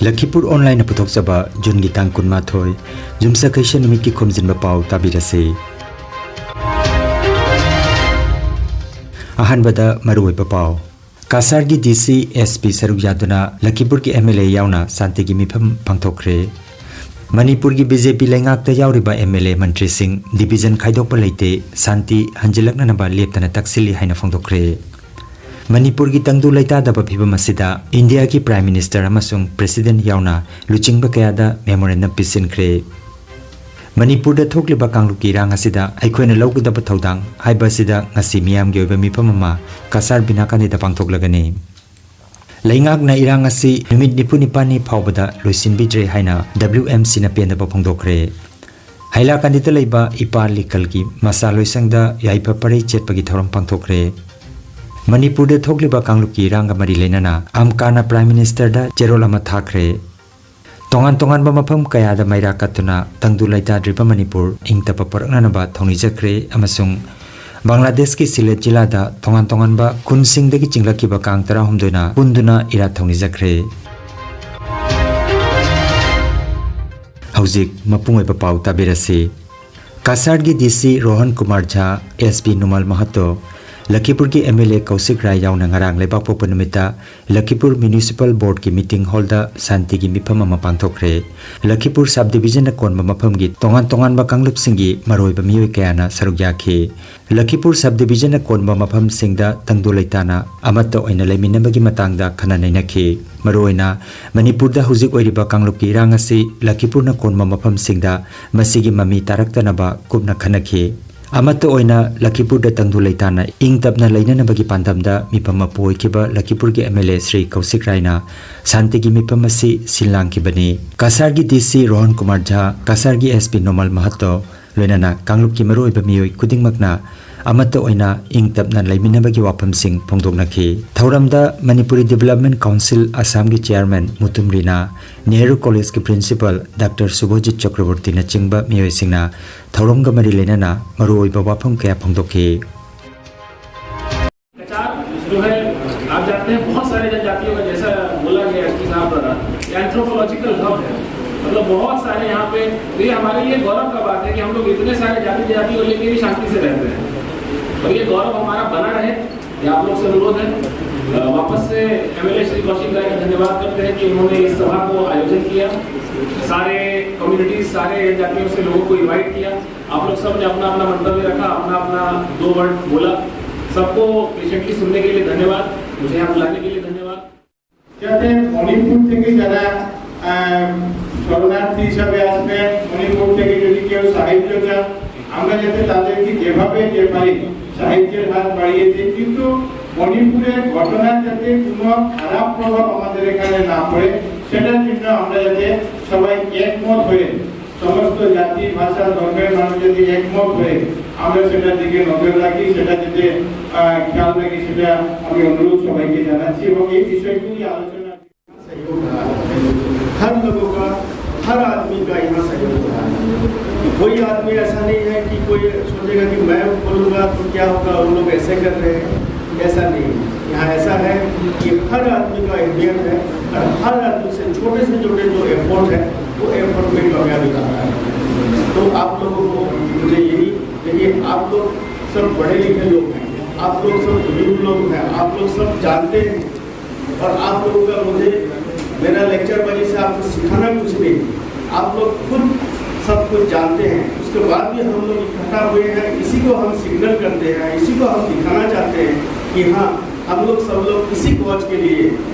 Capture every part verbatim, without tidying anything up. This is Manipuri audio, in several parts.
ꯂꯈꯤꯄꯨꯔ ꯑꯣꯟꯂꯥꯏꯟꯅ ꯄꯨꯊꯣꯛꯆꯕ ꯖꯨꯟꯒꯤ ꯇꯥꯡ ꯀꯨꯟꯃꯥꯊꯣꯏ, ꯌꯨꯝꯁꯀꯩꯁ ꯅꯨꯃꯤꯠꯀꯤ ꯈꯣꯝꯖꯤꯟꯕ ꯄꯥꯎ ꯇꯥꯕꯤꯔꯁꯤ꯫ ꯑꯍꯥꯟꯕꯗ ꯃꯔꯨꯑꯣꯏꯕ ꯄꯥꯎ꯫ ꯀꯁꯥꯔꯒꯤ ꯗꯤ ꯁꯤ, ꯑꯦꯁ ꯄꯤ ꯁꯔꯨꯛ ꯌꯥꯗꯨꯅ ꯂꯈꯤꯄꯨꯔꯒꯤ ꯑꯦꯝ ꯑꯦꯜ ꯑꯦ ꯌꯥꯎꯅ ꯁꯥꯟꯇꯤꯒꯤ ꯃꯤꯐꯝ ꯄꯥꯡꯊꯣꯛꯈ꯭ꯔꯦ꯫ ꯃꯅꯤꯄꯨꯔꯒꯤ ꯕꯤ ꯖꯦ ꯄꯤ ꯂꯩꯉꯥꯛꯇ ꯌꯥꯎꯔꯤꯕ ꯑꯦꯝ ꯑꯦꯜ ꯑꯦ ꯃꯟꯇ꯭ꯔꯤꯁꯤꯡ ꯗꯤꯕꯤꯖꯟ ꯈꯥꯏꯗꯣꯛꯄ ꯂꯩꯇꯦ, ꯁꯥꯟꯇꯤ ꯍꯟꯖꯤꯜꯂꯛꯅꯅꯕ ꯂꯦꯞꯇꯅ ꯇꯛꯁꯤꯜꯂꯤ ꯍꯥꯏꯅ ꯐꯣꯡꯗꯣꯛꯈ꯭ꯔꯦ꯫ ꯃꯅꯤꯄꯨꯔꯒꯤ ꯇꯪꯗꯨ ꯂꯩꯇꯥꯗꯕ ꯐꯤꯕꯝ ꯑꯁꯤꯗ ꯏꯟꯗꯤꯌꯥꯒꯤ ꯄ꯭ꯔꯥꯏꯝ ꯃꯤꯅꯤꯁꯇꯔ ꯑꯃꯁꯨꯡ ꯄ꯭ꯔꯦꯁꯤꯗꯦꯟꯠ ꯌꯥꯎꯅ ꯂꯨꯆꯤꯡꯕ ꯀꯌꯥꯗ ꯃꯦꯃꯣꯔꯦꯟꯗꯝ ꯄꯤꯁꯤꯟꯈ꯭ꯔꯦ꯫ ꯃꯅꯤꯄꯨꯔꯗ ꯊꯣꯛꯂꯤꯕ ꯀꯥꯡꯂꯨꯞꯀꯤ ꯏꯔꯥꯡ ꯑꯁꯤꯗ ꯑꯩꯈꯣꯏꯅ ꯂꯧꯒꯗꯕ ꯊꯧꯗꯥꯡ ꯍꯥꯏꯕ ꯑꯁꯤꯗ ꯉꯁꯤ ꯃꯤꯌꯥꯝꯒꯤ ꯑꯣꯏꯕ ꯃꯤꯐꯝ ꯑꯃ ꯀꯁꯥꯔ ꯕꯤꯅꯥꯀꯥꯅꯤꯗ ꯄꯥꯡꯊꯣꯛꯂꯒꯅꯤ꯫ ꯂꯩꯉꯥꯛꯅ ꯏꯔꯥꯡ ꯑꯁꯤ ꯅꯨꯃꯤꯠ ꯅꯤꯐꯨ ꯅꯤꯄꯥꯜꯅꯤ ꯐꯥꯎꯕꯗ ꯂꯣꯏꯁꯤꯟꯕꯤꯗ꯭ꯔꯦ ꯍꯥꯏꯅ ꯗꯕ꯭ꯂꯤꯎ ꯑꯦꯝ ꯁꯤꯅ ꯄꯦꯟꯗꯕ ꯐꯣꯡꯗꯣꯛꯈ꯭ꯔꯦ꯫ ꯍꯩꯂꯥꯀꯥꯟꯗꯤꯗ ꯂꯩꯕ ꯏꯄꯥ ꯂꯤꯀꯜꯒꯤ ꯃꯆꯥ ꯂꯣꯏꯁꯪꯗ ꯌꯥꯏꯐ ꯄꯔꯩ ꯆꯦꯠꯄꯒꯤ ꯊꯧꯔꯝ ꯄꯥꯡꯊꯣꯛꯈ꯭ꯔꯦ꯫ ꯃꯅꯤꯄꯨꯔꯗ ꯊꯣꯛꯂꯤꯕ ꯀꯥꯡꯂꯨꯞꯀꯤ ꯏꯔꯥꯡꯒ ꯃꯔꯤ ꯂꯩꯅꯅ ꯑꯝꯀꯥꯅ ꯄ꯭ꯔꯥꯏꯝ ꯃꯤꯅꯤꯁꯇꯔꯗ ꯆꯦꯔꯣꯜ ꯑꯃ ꯊꯥꯈ꯭ꯔꯦ꯫ ꯇꯣꯉꯥꯟ ꯇꯣꯉꯥꯟꯕ ꯃꯐꯝ ꯀꯌꯥꯗ ꯃꯩꯔꯥ ꯀꯠꯇꯨꯅ ꯇꯪꯗꯨ ꯂꯩꯇꯥꯗ꯭ꯔꯤꯕ ꯃꯅꯤꯄꯨꯔ ꯏꯪ ꯇꯞꯄ ꯄꯨꯔꯛꯅꯅꯕ ꯊꯧꯅꯤꯖꯈ꯭ꯔꯦ ꯑꯃꯁꯨꯡ ꯕꯪꯒ꯭ꯂꯥꯗꯦꯁꯀꯤ ꯁꯤꯂꯦꯠ ꯖꯤꯂꯥꯗ ꯇꯣꯉꯥꯟ ꯇꯣꯉꯥꯟꯕ ꯈꯨꯟꯁꯤꯡꯗꯒꯤ ꯆꯤꯡꯂꯛꯈꯤꯕ ꯀꯥꯡ ꯇꯔꯥꯍꯨꯝꯗꯣꯏꯅ ꯄꯨꯟꯗꯨꯅ ꯏꯔꯥꯠ ꯊꯧꯅꯤꯖꯈ꯭ꯔꯦ꯫ ꯍꯧꯖꯤꯛ ꯃꯄꯨꯡ ꯑꯣꯏꯕ ꯄꯥꯎ ꯇꯥꯕꯤꯔꯁꯤ꯫ ꯀꯁꯥꯔꯒꯤ ꯗꯤ ꯁꯤ ꯔꯣꯍꯟ ꯀꯨꯃꯥꯔ ꯖꯥ, S P ꯅꯨꯃꯜ ꯃꯍꯇꯣ, ꯂꯈꯤꯄꯨꯔꯒꯤ M L A ꯀꯧꯁꯤꯛ ꯔꯥꯏ ꯌꯥꯎꯅ ꯉꯔꯥꯡ ꯂꯩꯕꯥꯛꯄꯣꯛꯄ ꯅꯨꯃꯤꯠꯇ ꯂꯈꯤꯄꯨꯔ ꯃ꯭ꯌꯨꯅꯤꯁꯤꯄꯥꯜ ꯕꯣꯔꯗꯀꯤ ꯃꯤꯇꯤꯡ ꯍꯣꯜꯗ ꯁꯥꯟꯇꯤꯒꯤ ꯃꯤꯐꯝ ꯑꯃ ꯄꯥꯡꯊꯣꯛꯈ꯭ꯔꯦ꯫ ꯂꯈꯤꯄꯨꯔ ꯁꯕ ꯗꯤꯕꯤꯖꯟꯅ ꯀꯣꯟꯕ ꯃꯐꯝꯒꯤ ꯇꯣꯉꯥꯟ ꯇꯣꯉꯥꯟꯕ ꯀꯥꯡꯂꯨꯞꯁꯤꯡꯒꯤ ꯃꯔꯨꯑꯣꯏꯕ ꯃꯤꯑꯣꯏ ꯀꯌꯥꯅ ꯁꯔꯨꯛ ꯌꯥꯈꯤ꯫ ꯂꯈꯤꯄꯨꯔ ꯁꯕ ꯗꯤꯕꯤꯖꯟꯅ ꯀꯣꯟꯕ ꯃꯐꯝꯁꯤꯡꯗ ꯇꯪꯗꯨ ꯂꯩꯇꯥꯅ ꯑꯃꯠꯇ ꯑꯣꯏꯅ ꯂꯩꯃꯤꯟꯅꯕꯒꯤ ꯃꯇꯥꯡꯗ ꯈꯟꯅ ꯅꯩꯅꯈꯤ꯫ ꯃꯔꯨꯑꯣꯏꯅ ꯃꯅꯤꯄꯨꯔꯗ ꯍꯧꯖꯤꯛ ꯑꯣꯏꯔꯤꯕ ꯀꯥꯡꯂꯨꯞꯀꯤ ꯏꯔꯥꯡ ꯑꯁꯤ ꯂꯈꯤꯄꯨꯔꯅ ꯀꯣꯟꯕ ꯃꯐꯝꯁꯤꯡꯗ ꯃꯁꯤꯒꯤ ꯃꯃꯤ ꯇꯥꯔꯛꯇꯅꯕ ꯀꯨꯞꯅ ꯈꯟꯅꯈꯤ꯫ ꯑꯃꯠꯇ ꯑꯣꯏꯅ ꯂꯈꯤꯄꯨꯔꯗ ꯇꯪꯗꯨ ꯂꯩꯇꯥꯅ ꯏꯪ ꯇꯞꯅ ꯂꯩꯅꯅꯕꯒꯤ ꯄꯥꯟꯗꯝꯗ ꯃꯤꯐꯝ ꯃꯄꯨ ꯑꯣꯏꯈꯤꯕ ꯂꯈꯤꯄꯨꯔꯒꯤ ꯑꯦꯝ ꯑꯦꯜ ꯑꯦ ꯁ꯭ꯔꯤ ꯀꯧꯁꯤꯛ ꯔꯥꯏꯅ ꯁꯥꯟꯇꯤꯒꯤ ꯃꯤꯐꯝ ꯑꯁꯤ ꯁꯤꯟ ꯂꯥꯡꯈꯤꯕꯅꯤ꯫ ꯀꯁꯥꯔꯒꯤ ꯗꯤ ꯁꯤ ꯔꯣꯍꯟ ꯀꯨꯃꯥꯔ ꯖꯥ, ꯀꯁꯥꯔꯒꯤ ꯑꯦꯁ ꯄꯤ ꯅꯣꯃꯜ ꯃꯍꯇꯣ, ꯂꯣꯏꯅꯅ ꯀꯥꯡꯂꯨꯞꯀꯤ ꯃꯔꯨꯑꯣꯏꯕ ꯃꯤꯑꯣꯏ ꯈꯨꯗꯤꯡꯃꯛꯅ ꯑꯃꯠꯇ ꯑꯣꯏꯅ ꯏꯪ ꯇꯞꯅ ꯂꯩꯃꯤꯟꯅꯕꯒꯤ ꯋꯥꯐꯝꯁꯤꯡ ꯐꯣꯡꯗꯣꯛꯅꯈꯤ꯫ ꯊꯧꯔꯝꯗ ꯃꯅꯤꯄꯨꯔꯤ ꯗꯤꯕꯦꯂꯞꯃꯦꯟ ꯀꯥꯎꯟꯁꯤꯜ ꯑꯁꯥꯝꯒꯤ ꯆꯤꯌꯥꯔꯃꯦꯟ ꯃꯨꯇꯨꯝ ꯔꯤꯅꯥ, ꯅꯦꯍꯔꯨ ꯀꯣꯂꯦꯖꯀꯤ ꯄ꯭ꯔꯤꯟꯁꯤꯄꯥꯜ ꯗꯥꯛꯇꯔ ꯁꯨꯚꯣꯖꯤꯠ ꯆꯀ꯭ꯔꯕꯣꯔꯇꯤꯅꯆꯤꯡꯕ ꯃꯤꯑꯣꯏꯁꯤꯡꯅ ꯊꯧꯔꯝꯒ ꯃꯔꯤ ꯂꯩꯅꯅ ꯃꯔꯨꯑꯣꯏꯕ ꯋꯥꯐꯝ ꯀꯌꯥ ꯐꯣꯡꯗꯣꯛꯈꯤ꯫ कचार जो है, आप जानते हैं, बहुत सारे जनजातियों का, जैसा बोला गया एसपी साहब द्वारा, कि इकोलॉजिकल हब है। मतलब बहुत सारे यहाँ पे, तो ये हमारे लिए गौरव का बात है कि हम लोग इतने सारे जाति जनजाति को लेके भी शांति से रहते हैं। और ये गौरव हमारा बना रहे, ये आप लोग से अनुरोध है। अ, वापस से एमएलए श्री कौशिक राय का धन्यवाद करते हैं कि उन्होंने इस सभा को आयोजन किया, सारे कम्युनिटीज, सारे जातियों से लोगों को इनवाइट किया। आप लोग सब ने अपना अपना मंतव्य रखा, अपना अपना दो वर्ड बोला। सबको पेशेंटली सुनने के लिए धन्यवाद, मुझे यहाँ बुलाने के लिए धन्यवाद। যাতে মণিপুর থেকে যারা আহ, শরণার্থী হিসাবে আসবেন, মণিপুর থেকে যদি কেউ সাহায্য চান, আমরা যাতে তাদেরকে যেভাবে যে পারি সাহায্যের হাত বাড়িয়ে দিই। কিন্তু মণিপুরের ঘটনা যাতে কোনো খারাপ প্রভাব আমাদের এখানে না পড়ে, সেটার জন্য আমরা যাতে সবাই একমত হয়ে সমস্ত জাতি, ভাষা, ধর্মের মানুষ যদি একমত হয়ে আমরা সেটার দিকে নজর রাখি, সেটা যাতে আহ, খেয়াল রাখি, সেটা আমি অনুরোধ সবাইকে জানাচ্ছি। এবং এই বিষয়গুলি আলোচনা सहयोग रहा। हर लोगों का, हर आदमी का यहाँ सहयोग रहा है। कोई आदमी ऐसा नहीं है कि कोई सोचेगा कि मैं बोलूँगा तो क्या होगा, उन लोग ऐसे कर रहे हैं, ऐसा नहीं है। यहाँ ऐसा है कि हर आदमी का अहमियत है और हर आदमी से छोटे से छोटे जो एफर्ट है, वो एफर्ट में कामयाबी लाता है। तो आप लोगों को मुझे यही, देखिए, आप लोग सब पढ़े लिखे लोग हैं, आप लोग सब बुजुर्ग लोग हैं, आप लोग सब जानते हैं। और आप लोगों का मुझे, मेरा लेक्चर वाली से आपको सिखाना कुछ नहीं, आप लोग खुद सब कुछ जानते हैं। उसके बाद भी हम लोग इकट्ठा हुए हैं, इसी को हम सिग्नल करते हैं, इसी को हम दिखाना चाहते हैं कि हाँ, हम लोग सब लोग इसी कॉज के लिए,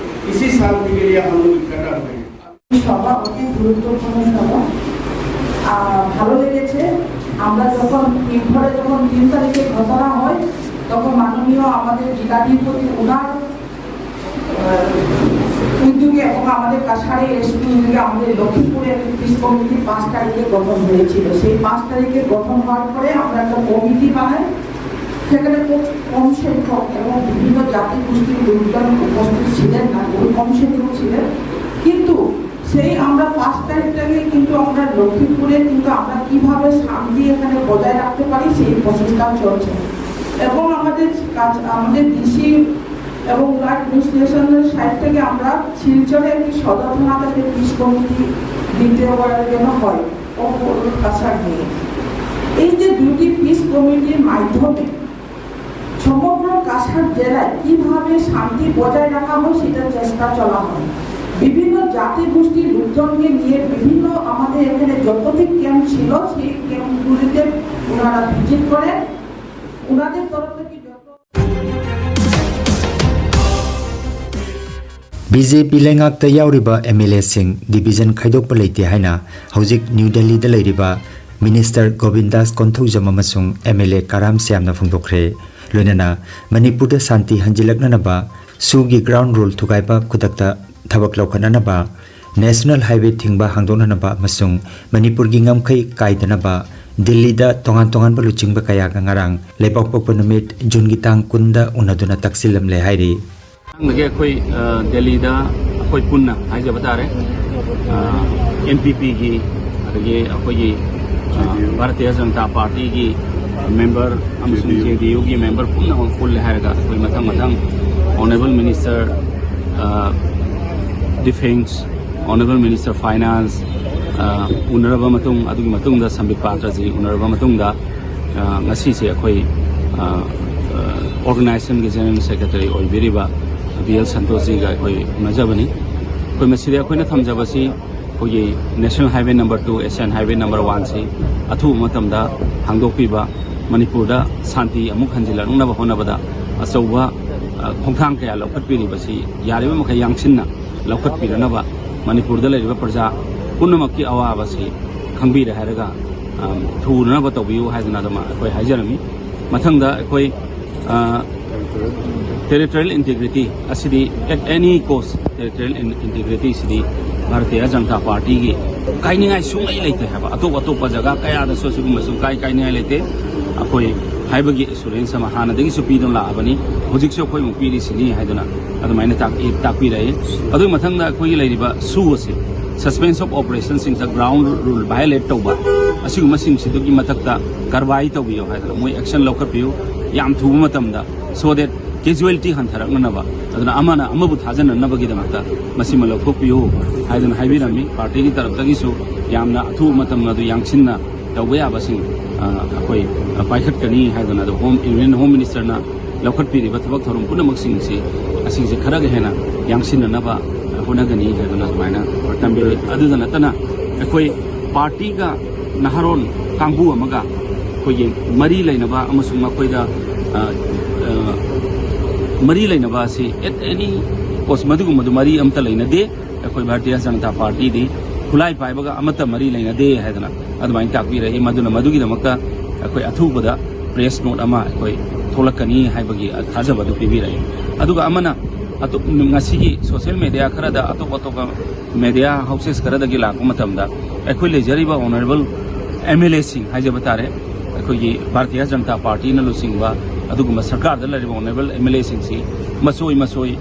इसी शांति के लिए हम लोग इकट्ठा हुए हैं। সভা অতি গুরুত্বপূর্ণ সভা। আহ, ভালো লেগেছে। আমরা যখন তিন, ধরে যখন তিন তারিখে ঘটনা হয়, তখন মাননীয় আমাদের জেলাধিপতি ওনার আহ, উদ্যোগে এবং আমাদের কাছাড়ের এসপি উদ্যোগে আমাদের লক্ষ্মীপুরে একটি পিস কমিটি পাঁচ তারিখে গঠন হয়েছিল। সেই পাঁচ তারিখে গঠন হওয়ার পরে আমরা একটা কমিটি বানাই। সেখানে খুব কম সংখ্যক এবং বিভিন্ন জাতি গোষ্ঠীর লোকজন উপস্থিত ছিলেন না, খুবই কম সংখ্যক ছিলেন। কিন্তু সেই আমরা পাঁচ তারিখটাকে কিন্তু আমরা লক্ষ্মীপুরে কিন্তু আমরা কিভাবে শান্তি এখানে বজায় রাখতে পারি, সেই প্রচেষ্টা চলছে। এবং আমাদের কাছ আমাদের ডিসি এবং ওনার অ্যাডমিনিস্ট্রেশনের সাইড থেকে আমরা শিলচরে একটি সদর থানা থেকে পিস কমিটি দিতে পারার জন্য হয় ও কাছাড় নিয়ে। এই যে দুটি পিস কমিটির মাধ্যমে সমগ্র কাছাড় জেলায় কিভাবে শান্তি বজায় রাখা হয়, সেটা চেষ্টা চলা হয়। বিভিন্ন জাতিগোষ্ঠীর লোকজনকে নিয়ে বিভিন্ন আমাদের এখানে যতটি ক্যাম্প ছিল, সেই ক্যাম্পগুলিতে ওনারা ভিজিট করেন। ওনাদের তরফ থেকে যত ꯕꯤ ꯖꯦ ꯄꯤ ꯂꯩꯉꯥꯛꯇ ꯌꯥꯎꯔꯤꯕ ꯑꯦꯝ ꯑꯦꯜ ꯑꯦꯁꯤꯡ ꯗꯤꯚꯤꯖꯟ ꯈꯥꯏꯗꯣꯛꯄ ꯂꯩꯇꯦ ꯍꯥꯏꯅ ꯍꯧꯖꯤꯛ ꯅ꯭ꯌꯨ ꯗꯦꯜꯂꯤꯗ ꯂꯩꯔꯤꯕ ꯃꯤꯅꯤꯁꯇꯔ ꯒꯣꯕꯤꯟꯗꯥꯁ ꯀꯣꯟꯊꯧꯖꯝ ꯑꯃꯁꯨꯡ ꯑꯦꯝ ꯑꯦꯜ ꯑꯦ ꯀꯔꯥꯝ ꯁ꯭ꯌꯥꯝꯅ ꯐꯣꯡꯗꯣꯛꯈ꯭ꯔꯦ꯫ ꯂꯣꯏꯅꯅ ꯃꯅꯤꯄꯨꯔꯗ ꯁꯥꯟꯇꯤ ꯍꯟꯖꯤꯜꯂꯛꯅꯅꯕ, ꯁꯨꯒꯤ ꯒ꯭ꯔꯥꯎꯟ ꯔꯨꯜ ꯊꯨꯒꯥꯏꯕ ꯈꯨꯗꯛꯇ ꯊꯕꯛ ꯂꯧꯈꯠꯅꯅꯕ, ꯅꯦꯁꯅꯦꯜ ꯍꯥꯏꯋꯦ ꯊꯤꯡꯕ ꯍꯥꯡꯗꯣꯛꯅꯅꯕ ꯑꯃꯁꯨꯡ ꯃꯅꯤꯄꯨꯔꯒꯤ ꯉꯝꯈꯩ ꯀꯥꯏꯗꯅꯕ ꯗꯤꯜꯂꯤꯗ ꯇꯣꯉꯥꯟ ꯇꯣꯉꯥꯟꯕ ꯂꯨꯆꯤꯡꯕ ꯀꯌꯥꯒ ꯉꯔꯥꯡ ꯂꯩꯕꯥꯛꯄꯣꯛꯄ ꯅꯨꯃꯤꯠ ꯖꯨꯟꯒꯤ ꯇꯥꯡ ꯀꯨꯟꯗ ꯎꯅꯗꯨꯅ ꯇꯛꯁꯤꯜꯂꯝꯂꯦ ꯍꯥꯏꯔꯤ꯫ ꯃꯊꯪꯗꯒꯤ ꯑꯩꯈꯣꯏ ꯑ, ꯗꯦꯜꯂꯤꯗ ꯑꯩꯈꯣꯏ ꯄꯨꯟꯅ ꯍꯥꯏꯖꯕ ꯇꯥꯔꯦ, ꯑꯦꯟ ꯄꯤ ꯄꯤꯒꯤ, ꯑꯗꯒꯤ ꯑꯩꯈꯣꯏꯒꯤ ꯑ, ꯚꯥꯔꯇꯤꯌ ꯖꯅꯇꯥ ꯄꯥꯔꯇꯤꯒꯤ ꯃꯦꯝꯕꯔ ꯑꯃꯁꯨꯡ ꯖꯦ ꯗꯤ ꯌꯨꯒꯤ ꯃꯦꯝꯕꯔ ꯄꯨꯝꯅꯃꯛ ꯄꯨꯜꯂꯦ ꯍꯥꯏꯔꯒ ꯑꯩꯈꯣꯏ ꯃꯊꯪ ꯃꯊꯪ honourable minister defence, honourable minister finance ꯎꯅꯔꯕ ꯃꯇꯨꯡ, ꯑꯗꯨꯒꯤ ꯃꯇꯨꯡꯗ ꯁꯝꯕꯤꯠ ꯄꯥꯇ꯭ꯔꯖꯤ ꯎꯅꯔꯕ ꯃꯇꯨꯡꯗ, ꯑ, ꯉꯁꯤꯁꯦ ꯑꯩꯈꯣꯏ ꯑꯣꯔꯒꯅꯥꯏꯖꯦꯁꯟꯒꯤ ꯖꯦꯅꯔꯦꯜ ꯁꯦꯀ꯭ꯔꯦꯇꯔꯤ ꯑꯣꯏꯕꯤꯔꯤꯕ ꯕꯤ ꯑꯦꯜ ꯁꯟꯇꯣꯁꯖꯤꯒ ꯑꯩꯈꯣꯏ ꯎꯅꯖꯕꯅꯤ꯫ ꯑꯩꯈꯣꯏ ꯃꯁꯤꯗ ꯑꯩꯈꯣꯏꯅ ꯊꯝꯖꯕꯁꯤ ꯑꯩꯈꯣꯏꯒꯤ national highway number two, Asian highway number ꯋꯥꯟꯁꯤ ꯑꯊꯨꯕ ꯃꯇꯝꯗ ꯍꯥꯡꯗꯣꯛꯄꯤꯕ, ꯃꯅꯤꯄꯨꯔꯗ ꯁꯥꯟꯇꯤ ꯑꯃꯨꯛ ꯍꯟꯖꯤꯜꯂꯛꯅꯕ ꯍꯣꯠꯅꯕꯗ ꯑꯆꯧꯕ, ꯑ, ꯈꯣꯡꯊꯥꯡ ꯀꯌꯥ ꯂꯧꯈꯠꯄꯤꯔꯤꯕꯁꯤ ꯌꯥꯔꯤꯕ ꯃꯈꯩ ꯌꯥꯡꯁꯤꯟꯅ ꯂꯧꯈꯠꯄꯤꯅꯅꯕ, ꯃꯅꯤꯄꯨꯔꯗ ꯂꯩꯔꯤꯕ ꯄ꯭ꯔꯖꯥ ꯄꯨꯝꯅꯃꯛꯀꯤ ꯑꯋꯥꯕꯁꯤ ꯈꯪꯕꯤꯔꯦ ꯍꯥꯏꯔꯒ, ꯑ, ꯊꯨꯅꯅꯕ ꯇꯧꯕꯤꯌꯨ ꯍꯥꯏꯗꯅ ꯑꯗꯨꯝ ꯑꯩꯈꯣꯏ ꯍꯥꯏꯖꯔꯝꯃꯤ꯫ ꯃꯊꯪꯗ ꯑꯩꯈꯣꯏ, ꯑ, territorial integrity ꯑꯁꯤꯗꯤ at any cost territorial integrity ꯁꯤꯗꯤ ꯚꯥꯔꯇꯤꯌ ꯖꯅꯇꯥ ꯄꯥꯔꯇꯤꯒꯤ ꯀꯥꯏꯅꯤꯡꯉꯥꯏ ꯁꯨꯡꯂꯩ ꯂꯩꯇꯦ ꯍꯥꯏꯕ꯫ ꯑꯇꯣꯞ ꯑꯇꯣꯞꯄ ꯖꯒꯥ ꯀꯌꯥꯗꯁꯨ ꯑꯁꯤꯒꯨꯝꯕꯁꯨ ꯀꯥꯏ ꯀꯥꯏꯅꯤꯡꯉꯥꯏ ꯂꯩꯇꯦ꯫ ꯑꯩꯈꯣꯏ ꯍꯥꯏꯕꯒꯤ ꯑꯦꯁꯨꯔꯦꯟꯁ ꯑꯃ ꯍꯥꯟꯅꯗꯒꯤꯁꯨ ꯄꯤꯗꯨꯅ ꯂꯥꯛꯑꯕꯅꯤ, ꯍꯧꯖꯤꯛꯁꯨ ꯑꯩꯈꯣꯏ ꯑꯃꯨꯛ ꯄꯤꯔꯤꯁꯤꯅꯤ ꯍꯥꯏꯗꯨꯅ ꯑꯗꯨꯃꯥꯏꯅ ꯇꯥꯛ-, ꯇꯥꯛꯄꯤꯔꯛꯏ꯫ ꯑꯗꯨꯒꯤ ꯃꯊꯪꯗ ꯑꯩꯈꯣꯏꯒꯤ ꯂꯩꯔꯤꯕ ꯁꯨ ꯑꯁꯤ, suspension of operationꯁꯤꯡꯗ ground rule violate ꯇꯧꯕ, ꯑꯁꯤꯒꯨꯝꯕꯁꯤꯡꯁꯤꯗꯨꯒꯤ ꯃꯊꯛꯇ ꯀꯔꯕꯥꯏ ꯇꯧꯕꯤꯌꯨ ꯍꯥꯏꯗꯅ ꯃꯣꯏ action ꯂꯧꯈꯠꯄꯤꯌꯨ ꯌꯥꯝ ꯊꯨꯕ ꯃꯇꯝꯗ, so that ꯀꯦꯖꯨꯋꯦꯂꯤꯇꯤ ꯍꯟꯊꯔꯛꯅꯅꯕ, ꯑꯗꯨꯅ ꯑꯃꯅ ꯑꯃꯕꯨ ꯊꯥꯖꯅꯅꯕꯒꯤꯗꯃꯛꯇ ꯃꯁꯤꯃ ꯂꯧꯊꯣꯛꯄꯤꯌꯨ ꯍꯥꯏꯗꯨꯅ ꯍꯥꯏꯕꯤꯔꯝꯃꯤ꯫ ꯄꯥꯔꯇꯤꯒꯤ ꯇꯔꯞꯇꯒꯤꯁꯨ ꯌꯥꯝꯅ ꯑꯊꯨꯕ ꯃꯇꯝ ꯑꯗꯨ ꯌꯥꯡꯁꯤꯟꯅ ꯇꯧꯕ ꯌꯥꯕꯁꯤꯡ, ꯑ, ꯑꯩꯈꯣꯏ, ꯑ, ꯄꯥꯏꯈꯠꯀꯅꯤ ꯍꯥꯏꯗꯨꯅ, ꯑꯗꯣ ꯍꯣꯝ, ꯌꯨꯅꯤꯌꯟ ꯍꯣꯝ ꯃꯤꯅꯤꯁꯇꯔꯅ ꯂꯧꯈꯠꯄꯤꯔꯤꯕ ꯊꯕꯛ ꯊꯧꯔꯝ ꯄꯨꯝꯅꯃꯛꯁꯤꯡꯁꯤ, ꯑꯁꯤꯁꯦ ꯈꯔꯒ ꯍꯦꯟꯅ ꯌꯥꯡꯁꯤꯟꯅꯅꯕ ꯍꯣꯠꯅꯒꯅꯤ ꯍꯥꯏꯗꯨꯅ ꯑꯗꯨꯃꯥꯏꯅ ꯊꯝꯕꯤꯔꯤ꯫ ꯑꯗꯨꯗ ꯅꯠꯇꯅ, ꯑꯩꯈꯣꯏ ꯄꯥꯔꯇꯤꯒ ꯅꯍꯥꯔꯣꯟ ꯀꯥꯡꯕꯨ ꯑꯃꯒ ꯑꯩꯈꯣꯏꯒꯤ ꯃꯔꯤ ꯂꯩꯅꯕ ꯑꯃꯁꯨꯡ ꯃꯈꯣꯏꯗ, ꯑ, ꯑ, ꯃꯔꯤ ꯂꯩꯅꯕ ꯑꯁꯤ at any cost ꯃꯗꯨꯒꯨꯝꯕꯗꯨ ꯃꯔꯤ ꯑꯃꯠꯇ ꯂꯩꯅꯗꯦ꯫ ꯑꯩꯈꯣꯏ ꯚꯥꯔꯇꯤꯌ ꯖꯅꯇꯥ ꯄꯥꯔꯇꯤꯗꯤ ꯈꯨꯠꯂꯥꯏ ꯄꯥꯏꯕꯒ ꯑꯃꯠꯇ ꯃꯔꯤ ꯂꯩꯅꯗꯦ ꯍꯥꯏꯗꯅ ꯑꯗꯨꯃꯥꯏꯅ ꯇꯥꯛꯄꯤꯔꯛꯏ꯫ ꯃꯗꯨꯅ ꯃꯗꯨꯒꯤꯗꯃꯛꯇ ꯑꯩꯈꯣꯏ ꯑꯊꯨꯕꯗ ꯄ꯭ꯔꯦꯁ ꯅꯣꯠ ꯑꯃ ꯑꯩꯈꯣꯏ ꯊꯣꯛꯂꯛꯀꯅꯤ ꯍꯥꯏꯕꯒꯤ ꯊꯥꯖꯕ ꯑꯗꯨ ꯄꯤꯕꯤꯔꯛꯏ꯫ ꯑꯗꯨꯒ ꯑꯃꯅ, ꯑꯇꯣꯞ-, ꯉꯁꯤꯒꯤ ꯁꯣꯁꯤꯌꯦꯜ ꯃꯦꯗꯤꯌꯥ ꯈꯔꯗ, ꯑꯇꯣꯞ ꯑꯇꯣꯞꯄ ꯃꯦꯗꯤꯌꯥ ꯍꯥꯎꯁꯦꯁ ꯈꯔꯗꯒꯤ ꯂꯥꯛꯄ ꯃꯇꯝꯗ, ꯑꯩꯈꯣꯏ ꯂꯩꯖꯔꯤꯕ ꯑꯣꯅꯔꯦꯕꯜ ꯑꯦꯝ ꯑꯦꯜ ꯑꯦꯁꯤꯡ ꯍꯥꯏꯖꯕ ꯇꯥꯔꯦ, ꯑꯩꯈꯣꯏꯒꯤ ꯚꯥꯔꯇꯤꯌ ꯖꯅꯇꯥ ꯄꯥꯔꯇꯤꯅ ꯂꯨꯆꯤꯡꯕ ꯑꯗꯨꯒꯨꯝꯕ ꯁꯔꯀꯥꯔꯗ ꯂꯩꯔꯤꯕ ꯑꯣꯅꯔꯦꯕꯜ ꯑꯦꯝ ꯑꯦꯜ ꯑꯦꯁꯤꯡꯁꯤ ꯃꯆꯣꯏ ꯃꯆꯣꯏ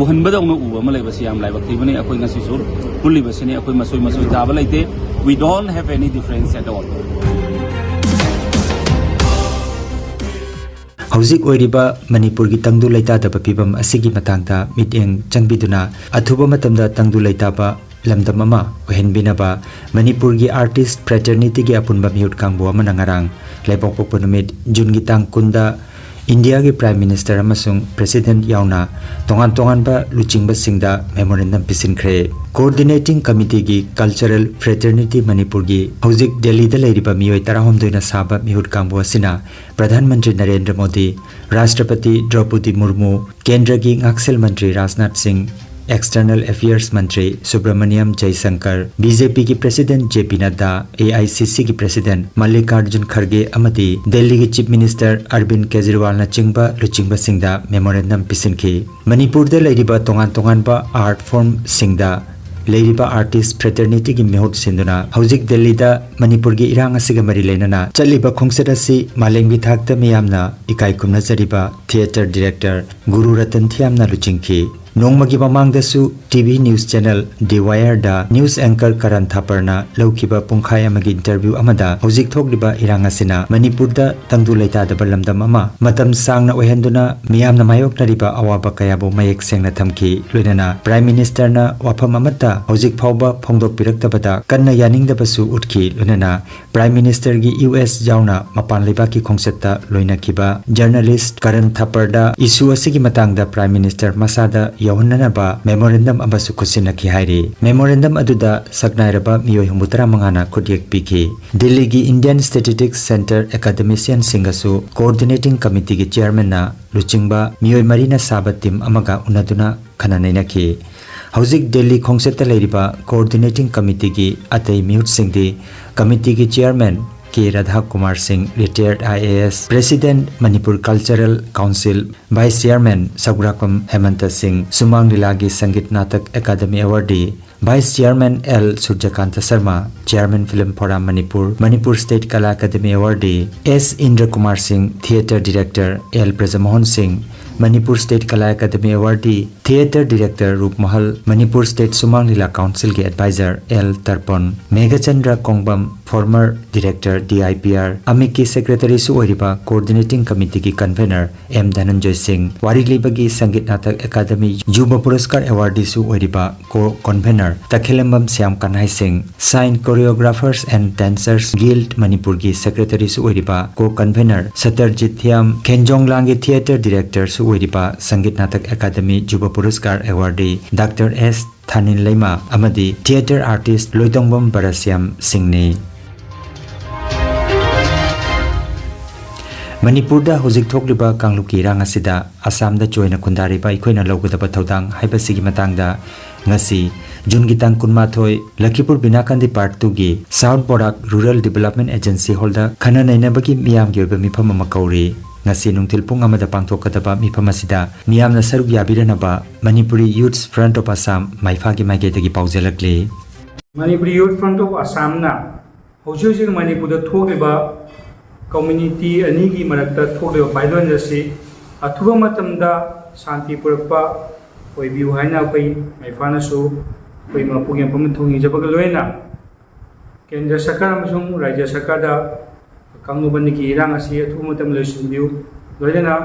ꯎꯍꯟꯕꯗꯧꯅ ꯎꯕ ꯑꯃ ꯂꯩꯕꯁꯤ ꯌꯥꯝ ꯂꯥꯏꯕꯛ ꯊꯤꯕꯅꯤ꯫ ꯑꯩꯈꯣꯏ ꯉꯁꯤꯁꯨ ꯄꯨꯜꯂꯤꯕꯁꯤꯅꯤ, ꯑꯩꯈꯣꯏ ꯃꯆꯣꯏ ꯃꯆꯣꯏ ꯇꯥꯕ ꯂꯩꯇꯦ꯫ We don't have any difference at all. ꯍꯧꯖꯤꯛ ꯑꯣꯏꯔꯤꯕ ꯃꯅꯤꯄꯨꯔꯒꯤ ꯇꯪꯗꯨ ꯂꯩꯇꯥꯗꯕ ꯐꯤꯕꯝ ꯑꯁꯤꯒꯤ ꯃꯇꯥꯡꯗ ꯃꯤꯠꯌꯦꯡ ꯆꯪꯕꯤꯗꯨꯅ, ꯑꯊꯨꯕ ꯃꯇꯝꯗ ꯇꯪꯗꯨ ꯂꯩꯇꯥꯕ ꯂꯝꯗꯝ ꯑꯃ ꯑꯣꯏꯍꯟꯕꯤꯅꯕ ꯃꯅꯤꯄꯨꯔꯒꯤ ꯑꯥꯔꯇꯤꯁ ꯐ꯭ꯔꯦꯇꯔꯅꯤꯇꯤꯒꯤ ꯑꯄꯨꯟꯕ ꯃꯤꯍꯨꯠ ꯀꯥꯡꯕꯨ ꯑꯃꯅ ꯉꯔꯥꯡ, ꯂꯩꯕꯥꯛꯄꯣꯛꯄ ꯅꯨꯃꯤꯠ, ꯖꯨꯟꯒꯤ ꯇꯥꯡ ꯀꯨꯟꯗ, ꯏꯟꯗꯤꯌꯥꯒꯤ ꯄ꯭ꯔꯥꯏꯝ ꯃꯤꯅꯤꯁꯇꯔ ꯑꯃꯁꯨꯡ ꯄ꯭ꯔꯦꯁꯤꯗꯦꯟꯠ ꯌꯥꯎꯅ ꯇꯣꯉꯥꯟ ꯇꯣꯉꯥꯟꯕ ꯂꯨꯆꯤꯡꯕꯁꯤꯡꯗ ꯃꯦꯃꯣꯔꯦꯟꯗꯝ ꯄꯤꯁꯤꯟꯈ꯭ꯔꯦ꯫ ꯀꯣꯑꯣꯔꯗꯤꯅꯦꯇꯤꯡ ꯀꯃꯤꯇꯤꯒꯤ ꯀꯜꯆꯔꯦꯜ ꯐ꯭ꯔꯦꯇꯔꯅꯤꯇꯤ ꯃꯅꯤꯄꯨꯔꯒꯤ ꯍꯧꯖꯤꯛ ꯗꯦꯜꯂꯤꯗ ꯂꯩꯔꯤꯕ ꯃꯤꯑꯣꯏ ꯇꯔꯥꯍꯨꯝꯗꯣꯏꯅ ꯁꯥꯕ ꯃꯤꯍꯨꯠ ꯀꯥꯡꯕꯨ ꯑꯁꯤꯅ ꯄ꯭ꯔꯙꯥꯟ ꯃꯟꯇ꯭ꯔꯤ ꯅꯔꯦꯟꯗ꯭ꯔ ꯃꯣꯗꯤ, ꯔꯥꯁꯇ꯭ꯔꯄꯇꯤ ꯗ꯭ꯔꯧꯄꯗꯤ ꯃꯨꯔꯃꯨ, ꯀꯦꯟꯗ꯭ꯔꯒꯤ ꯉꯥꯛꯁꯦꯜ ꯃꯟꯇ꯭ꯔꯤ ꯔꯥꯖꯅꯥꯊ ꯁꯤꯡ, external affairs mantri Subrahmanyam Jaishankar, B J ꯄꯤꯒꯤ president J P Nadda, A I C ꯁꯤꯒꯤ ꯄ꯭ꯔꯦꯁꯤꯗꯦꯟꯠ ꯃꯜꯂꯤꯀꯥꯔꯖꯨꯟ ꯈꯔꯒꯦ ꯑꯃꯗꯤ ꯗꯦꯜꯂꯤꯒꯤ ꯆꯤꯐ ꯃꯤꯅꯤꯁꯇꯔ ꯑꯔꯕꯤꯟꯗ ꯀꯦꯖꯔꯤꯋꯥꯜꯅꯆꯤꯡꯕ ꯂꯨꯆꯤꯡꯕꯁꯤꯡꯗ ꯃꯦꯃꯣꯔꯦꯟꯗꯝ ꯄꯤꯁꯤꯟꯈꯤ꯫ ꯃꯅꯤꯄꯨꯔꯗ ꯂꯩꯔꯤꯕ ꯇꯣꯉꯥꯟ ꯇꯣꯉꯥꯟꯕ ꯑꯥꯔꯠ ꯐꯣꯔꯝꯁꯤꯡꯗ ꯂꯩꯔꯤꯕ ꯑꯥꯔꯇꯤꯁ ꯐ꯭ꯔꯦꯇꯔꯅꯤꯇꯤꯒꯤ ꯃꯤꯍꯨꯠ ꯁꯤꯟꯗꯨꯅ ꯍꯧꯖꯤꯛ ꯗꯦꯜꯂꯤꯗ ꯃꯅꯤꯄꯨꯔꯒꯤ ꯏꯔꯥꯡ ꯑꯁꯤꯒ ꯃꯔꯤ ꯂꯩꯅꯅ ꯆꯠꯂꯤꯕ ꯈꯣꯡꯆꯠ ꯑꯁꯤ ꯃꯥꯂꯦꯝꯒꯤ ꯊꯥꯛꯇ ꯃꯤꯌꯥꯝꯅ ꯏꯀꯥꯏ ꯈꯨꯝꯅꯖꯔꯤꯕ ꯊꯤꯌꯦꯇꯔ ꯗꯤꯔꯦꯛꯇꯔ ꯒꯨꯔꯨ ꯔꯇꯟ ꯊꯤꯌꯥꯝꯅ ꯂꯨꯆꯤꯡꯈꯤ꯫ ꯅꯣꯡꯃꯒꯤ ꯃꯃꯥꯡꯗꯁꯨ T V news channel The Wire the news anchor ꯀꯔꯟ ꯊꯥꯄꯔꯅ ꯂꯧꯈꯤꯕ ꯄꯨꯡꯈꯥꯏ ꯑꯃꯒꯤ interview ꯑꯃꯗ ꯍꯧꯖꯤꯛ ꯊꯣꯛꯂꯤꯕ ꯏꯔꯥꯡ ꯑꯁꯤꯅ ꯃꯅꯤꯄꯨꯔꯗ ꯇꯪꯗꯨ ꯂꯩꯇꯥꯗꯕ ꯂꯝꯗꯝ ꯑꯃ ꯃꯇꯝ ꯁꯥꯡꯅ ꯑꯣꯏꯍꯟꯗꯨꯅ ꯃꯤꯌꯥꯝꯅ ꯃꯥꯌꯣꯛꯅꯔꯤꯕ ꯑꯋꯥꯕ ꯀꯌꯥꯕꯨ ꯃꯌꯦꯛ ꯁꯦꯡꯅ ꯊꯝꯈꯤ꯫ ꯂꯣꯏꯅꯅ Prime Minister ꯅ ꯋꯥꯐꯝ ꯑꯃꯠꯇ ꯍꯧꯖꯤꯛ ꯐꯥꯎꯕ ꯐꯣꯡꯗꯣꯛꯄꯤꯔꯛꯇꯕꯗ ꯀꯟꯅ ꯌꯥꯅꯤꯡꯗꯕꯁꯨ ꯎꯠꯈꯤ꯫ ꯂꯣꯏꯅꯅ Prime Minister ꯒꯤ ꯌꯨ ꯑꯦꯁ ꯌꯥꯎꯅ ꯃꯄꯥꯟ ꯂꯩꯕꯥꯛꯀꯤ ꯈꯣꯡꯆꯠꯇ ꯂꯣꯏꯅꯈꯤꯕ journalist ꯀꯔꯟ ꯊꯥꯄꯔꯗ issue ꯑꯁꯤꯒꯤ ꯃꯇꯥꯡꯗ Prime Minister ꯃꯁꯥꯗ ꯌꯧꯍꯟꯅꯅꯕ memorandum ꯑꯃꯁꯨ ꯈꯨꯠꯁꯤꯟꯅꯈꯤ ꯍꯥꯏꯔꯤ꯫ Memorandum ꯑꯗꯨꯗ ꯁꯛꯅꯥꯏꯔꯕ ꯃꯤꯑꯣꯏ ꯍꯨꯝꯐꯨꯇꯔꯥ ꯃꯉꯥꯅ ꯈꯨꯠꯌꯦꯛ ꯄꯤꯈꯤ꯫ ꯗꯤꯜꯂꯤꯒꯤ Indian Statistics Centre academicianꯁꯤꯡꯒꯁꯨ Coordinating Committeeꯒꯤ Chairman ꯅ ꯂꯨꯆꯤꯡꯕ ꯃꯤꯑꯣꯏ ꯃꯔꯤꯅ ꯁꯥꯕ team ꯑꯃꯒ ꯎꯅꯗꯨꯅ ꯈꯟꯅ ꯅꯩꯅꯈꯤ꯫ ꯍꯧꯖꯤꯛ ꯗꯤꯜꯂꯤ ꯈꯣꯡꯆꯠꯇ ꯂꯩꯔꯤꯕ Coordinating Committeeꯒꯤ ꯑꯇꯩ ꯃꯤꯍꯨꯠꯁꯤꯡꯗꯤ Committeeꯒꯤ Chairman ꯀꯦ ꯔꯥꯙꯥꯀꯨꯃꯥꯔ ꯁꯤꯡ, retired I A S, President Manipur Cultural Council, Vice Chairman ꯁꯒꯨꯔꯥꯛꯄꯝ Hemanta Singh, Sumang ꯂꯤꯂꯥꯒꯤ Sangeet Natak academy awardee Vice Chairman L Surjakanta Sharma, Chairman Film Forum Manipur, Manipur State Kala academy awardee S Indrakumar Singh, Theatre Director L Brajmohan Singh, Manipur State Kala academy awardee Theatre Director Rupmahal, Manipur State Sumang Lila Councilꯒꯤ Advisor L Tarpon, Meghachandra Kongbam, former Director D I P R, ꯑꯃꯤꯛꯀꯤ Secretaryꯁꯨ ꯑꯣꯏꯔꯤꯕ Coordinating Committeeꯒꯤ Convener ꯑꯦꯝ ꯙꯅꯟꯖꯣꯏ ꯁꯤꯡ, ꯋꯥꯔꯤ ꯂꯤꯕꯒꯤ ꯁꯪꯒꯤꯠ ꯅꯥꯇꯛ ꯑꯦꯀꯥꯗꯃꯤ ꯌꯨꯕ ꯄꯨꯔꯁꯀꯥꯔ awardeeꯁꯨ ꯑꯣꯏꯔꯤꯕ Co-Convener ꯇꯈꯦꯂꯝꯕꯝ ꯁ꯭ꯌꯥꯝ ꯀꯟꯍꯥꯏ ꯁꯤꯡ, Sign Choreographers and Dancers Guild ꯃꯅꯤꯄꯨꯔꯒꯤ Secretaryꯁꯨ ꯑꯣꯏꯔꯤꯕ Co-Convener ꯁꯇꯔꯖꯤꯠ ꯊꯤꯌꯥꯝ, ꯈꯦꯟꯖꯣꯡ ꯂꯥꯡꯒꯤ Theatre Directorꯁꯨ ꯑꯣꯏꯔꯤꯕ ꯁꯪꯒꯤꯠ ꯅꯥꯇꯛ ꯑꯦꯀꯥꯗꯃꯤ ꯌꯨꯕ ꯄꯨꯔꯁꯀꯥꯔ awardee ꯗꯥꯛꯇꯔ ꯑꯦꯁ ꯊꯥꯅꯤꯟ ꯂꯩꯃ ꯑꯃꯗꯤ Theatre Artist ꯂꯣꯏꯇꯣꯡꯕꯝ ꯕꯔꯁ꯭ꯌꯥꯝ ꯁꯤꯡꯅꯤ꯫ ꯃꯅꯤꯄꯨꯔꯗ ꯍꯧꯖꯤꯛ ꯊꯣꯛꯂꯤꯕ ꯀꯥꯡꯂꯨꯞꯀꯤ ꯏꯔꯥꯡ ꯑꯁꯤꯗ ꯑꯁꯥꯝꯗ ꯆꯣꯏꯅ ꯈꯨꯟꯗꯥꯔꯤꯕ ꯑꯩꯈꯣꯏꯅ ꯂꯧꯒꯗꯕ ꯊꯧꯗꯥꯡ ꯍꯥꯏꯕꯁꯤꯒꯤ ꯃꯇꯥꯡꯗ ꯉꯁꯤ ꯖꯨꯟꯒꯤ ꯇꯥꯡ ꯀꯨꯟꯃꯥꯊꯣꯏ ꯂꯈꯤꯄꯨꯔ ꯕꯤꯅꯥꯀꯥꯟꯗꯤ Part Twoꯒꯤ South Borak Rural Development Agency Hallꯗ ꯈꯟꯅ ꯅꯩꯅꯕꯒꯤ ꯃꯤꯌꯥꯝꯒꯤ ꯑꯣꯏꯕ ꯃꯤꯐꯝ ꯑꯃ ꯀꯧꯔꯤ꯫ ꯉꯁꯤ ꯅꯨꯡꯊꯤꯜ ꯄꯨꯡ ꯑꯃꯗ ꯄꯥꯡꯊꯣꯛꯀꯗꯕ ꯃꯤꯐꯝ ꯑꯁꯤꯗ ꯃꯤꯌꯥꯝꯅ ꯁꯔꯨꯛ ꯌꯥꯕꯤꯔꯅꯕ Manipuri Youth Front of Assam ꯃꯥꯏꯐꯥꯒꯤ ꯃꯥꯏꯀꯩꯗꯒꯤ ꯄꯥꯎꯖꯦꯜꯂꯛꯂꯤ꯫ Manipuri Youth Front of Assamꯅ ꯍꯧꯖꯤꯛ ꯍꯧꯖꯤꯛ ꯃꯅꯤꯄꯨꯔꯗ ꯊꯣꯛꯂꯤꯕ community ꯑꯅꯤꯒꯤ ꯃꯔꯛꯇ ꯊꯣꯛꯂꯤꯕ violence ꯑꯁꯤ ꯑꯊꯨꯕ ꯃꯇꯝꯗ ꯁꯥꯟꯇꯤ ꯄꯨꯔꯛꯄ ꯑꯣꯏꯕꯤꯌꯨ ꯍꯥꯏꯅ ꯑꯩꯈꯣꯏ ꯃꯩꯐꯥꯅꯁꯨ ꯑꯩꯈꯣꯏ ꯃꯄꯨꯒꯤ ꯃꯐꯝꯗ ꯊꯧꯅꯤꯖꯕꯒ ꯂꯣꯏꯅꯅ ꯀꯦꯟꯗ꯭ꯔ ꯁꯔꯀꯥꯔ ꯑꯃꯁꯨꯡ ꯔꯥꯖ꯭ꯌ ꯁꯔꯀꯥꯔꯗ ꯀꯥꯡꯂꯨꯞ ꯑꯅꯤꯒꯤ ꯏꯔꯥꯡ ꯑꯁꯤ ꯑꯊꯨꯕ ꯃꯇꯝꯗ ꯂꯣꯏꯁꯤꯟꯕꯤꯌꯨ꯫ ꯂꯣꯏꯅꯅ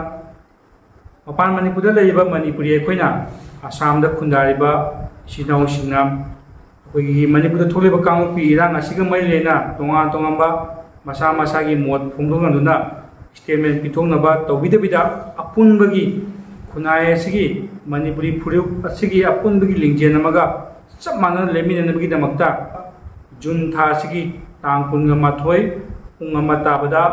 ꯃꯄꯥꯟ ꯃꯅꯤꯄꯨꯔꯗ ꯂꯩꯔꯤꯕ ꯃꯅꯤꯄꯨꯔꯤ ꯑꯩꯈꯣꯏꯅ ꯑꯁꯥꯝꯗ ꯈꯨꯟꯗꯥꯔꯤꯕ ꯏꯆꯤꯜ ꯏꯅꯥꯎꯁꯤꯡꯅ ꯑꯩꯈꯣꯏꯒꯤ ꯃꯅꯤꯄꯨꯔꯗ ꯊꯣꯛꯂꯤꯕ ꯀꯥꯡꯂꯨꯞꯀꯤ ꯏꯔꯥꯡ ꯑꯁꯤꯒ ꯃꯔꯤ ꯂꯩꯅꯅ ꯇꯣꯉꯥꯟ ꯇꯣꯉꯥꯟꯕ ꯃꯁꯥ ꯃꯁꯥꯒꯤ ꯃꯣꯠ ꯐꯣꯡꯗꯣꯛꯅꯗꯨꯅ statement ꯄꯤꯊꯣꯛꯅꯕ ꯇꯧꯕꯤꯗꯕꯤꯗ ꯑꯄꯨꯟꯕꯒꯤ ꯈꯨꯟꯅꯥꯏ ꯑꯁꯤꯒꯤ ꯃꯅꯤꯄꯨꯔꯤ ꯐꯨꯔꯨꯞ ꯑꯁꯤꯒꯤ ꯑꯄꯨꯟꯕꯒꯤ ꯂꯤꯡꯖꯦꯜ ꯑꯃꯒ ꯆꯞ ꯃꯥꯟꯅꯅ ꯂꯦꯞꯃꯤꯟꯅꯅꯕꯒꯤꯗꯃꯛꯇ ꯖꯨꯟ ꯊꯥ ꯑꯁꯤꯒꯤ ꯇꯥꯡ ꯀꯨꯟꯒ ꯃꯥꯊꯣꯏ ꯄꯨꯡ ꯑꯃ ꯇꯥꯕꯗ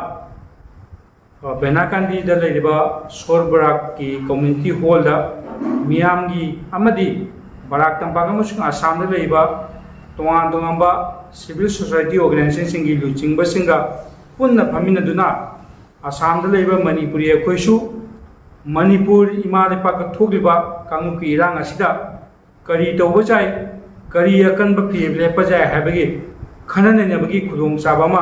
ꯕꯦꯅꯥꯀꯥꯟꯗꯤꯗ ꯂꯩꯔꯤꯕ ꯁꯣꯔ ꯕꯔꯥꯛꯀꯤ community hall ꯗ ꯃꯤꯌꯥꯝꯒꯤ ꯑꯃꯗꯤ ꯕꯔꯥꯛ ꯇꯝꯄꯥꯛ ꯑꯃꯁꯨꯡ ꯑꯁꯥꯝꯗ ꯂꯩꯔꯤꯕ ꯇꯣꯉꯥꯟ ꯇꯣꯉꯥꯟꯕ civil society organization ꯁꯤꯡꯒꯤ ꯂꯨꯆꯤꯡꯕꯁꯤꯡꯒ ꯄꯨꯟꯅ ꯐꯝꯃꯤꯟꯅꯗꯨꯅ ꯑꯁꯥꯝꯗ ꯂꯩꯔꯤꯕ ꯃꯅꯤꯄꯨꯔꯤ ꯑꯩꯈꯣꯏꯁꯨ ꯃꯅꯤꯄꯨꯔ ꯏꯃꯥ ꯂꯩꯄꯥꯛꯇ ꯊꯣꯛꯂꯤꯕ ꯀꯥꯡꯂꯨꯞꯀꯤ ꯏꯔꯥꯡ ꯑꯁꯤꯗ ꯀꯔꯤ ꯇꯧꯕ ꯌꯥꯏ, ꯀꯔꯤ ꯑꯀꯟꯕ ꯐꯤꯔꯦꯞ ꯂꯦꯞꯄ ꯌꯥꯏ ꯍꯥꯏꯕꯒꯤ ꯈꯟꯅ ꯅꯩꯅꯕꯒꯤ ꯈꯨꯗꯣꯡꯆꯥꯕ ꯑꯃ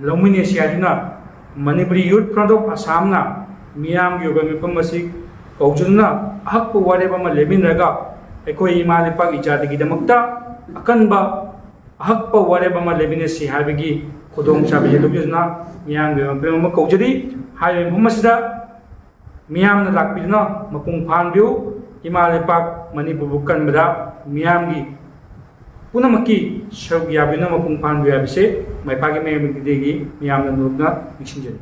ꯂꯧꯃꯤꯟꯅꯁꯤ ꯍꯥꯏꯗꯨꯅ Manipuri Youth Front of Assam ꯅ ꯃꯤꯌꯥꯝꯒꯤ ꯑꯣꯏꯕ ꯃꯤꯐꯝ ꯑꯁꯤ ꯀꯧꯖꯗꯨꯅ ꯑꯍꯛꯄ ꯋꯥꯔꯦꯞ ꯑꯃ ꯂꯦꯞꯃꯤꯟꯅꯔꯒ ꯑꯩꯈꯣꯏ ꯏꯃꯥ ꯂꯩꯄꯥꯛ ꯏꯖꯥꯇꯤꯒꯤꯗꯃꯛꯇ ꯑꯀꯟꯕ ꯑꯍꯛꯄ ꯋꯥꯔꯦꯞ ꯑꯃ ꯂꯦꯞꯃꯤꯟꯅꯁꯤ ꯍꯥꯏꯕꯒꯤ ꯈꯨꯗꯣꯡꯆꯥꯕ ꯂꯧꯖꯗꯨꯅ ꯃꯤꯌꯥꯝꯒꯤ ꯑꯣꯏꯕ ꯃꯤꯐꯝ ꯑꯃ ꯀꯧꯖꯔꯤ꯫ ꯍꯥꯏꯔꯤꯕ ꯃꯤꯐꯝ ꯑꯁꯤꯗ ꯃꯤꯌꯥꯝꯅ ꯂꯥꯛꯄꯤꯗꯨꯅ ꯃꯄꯨꯡ ꯐꯥꯍꯟꯕꯤꯌꯨ꯫ ꯏꯃꯥ ꯂꯩꯄꯥꯛ ꯃꯅꯤꯄꯨꯔꯕꯨ ꯀꯟꯕꯗ ꯃꯤꯌꯥꯝꯒꯤ ꯄꯨꯝꯅꯃꯛꯀꯤ ꯁꯔꯨꯛ ꯌꯥꯕꯤꯗꯨꯅ ꯃꯄꯨꯡ ꯐꯥꯍꯟꯕꯤꯌꯨ ꯍꯥꯏꯕꯁꯦ ꯃꯩꯐꯥꯒꯤ ꯃꯌꯥꯝꯒꯤꯗꯒꯤ ꯃꯤꯌꯥꯝꯅ ꯅꯣꯛꯅ ꯅꯤꯡꯁꯤꯡꯖꯔꯤ꯫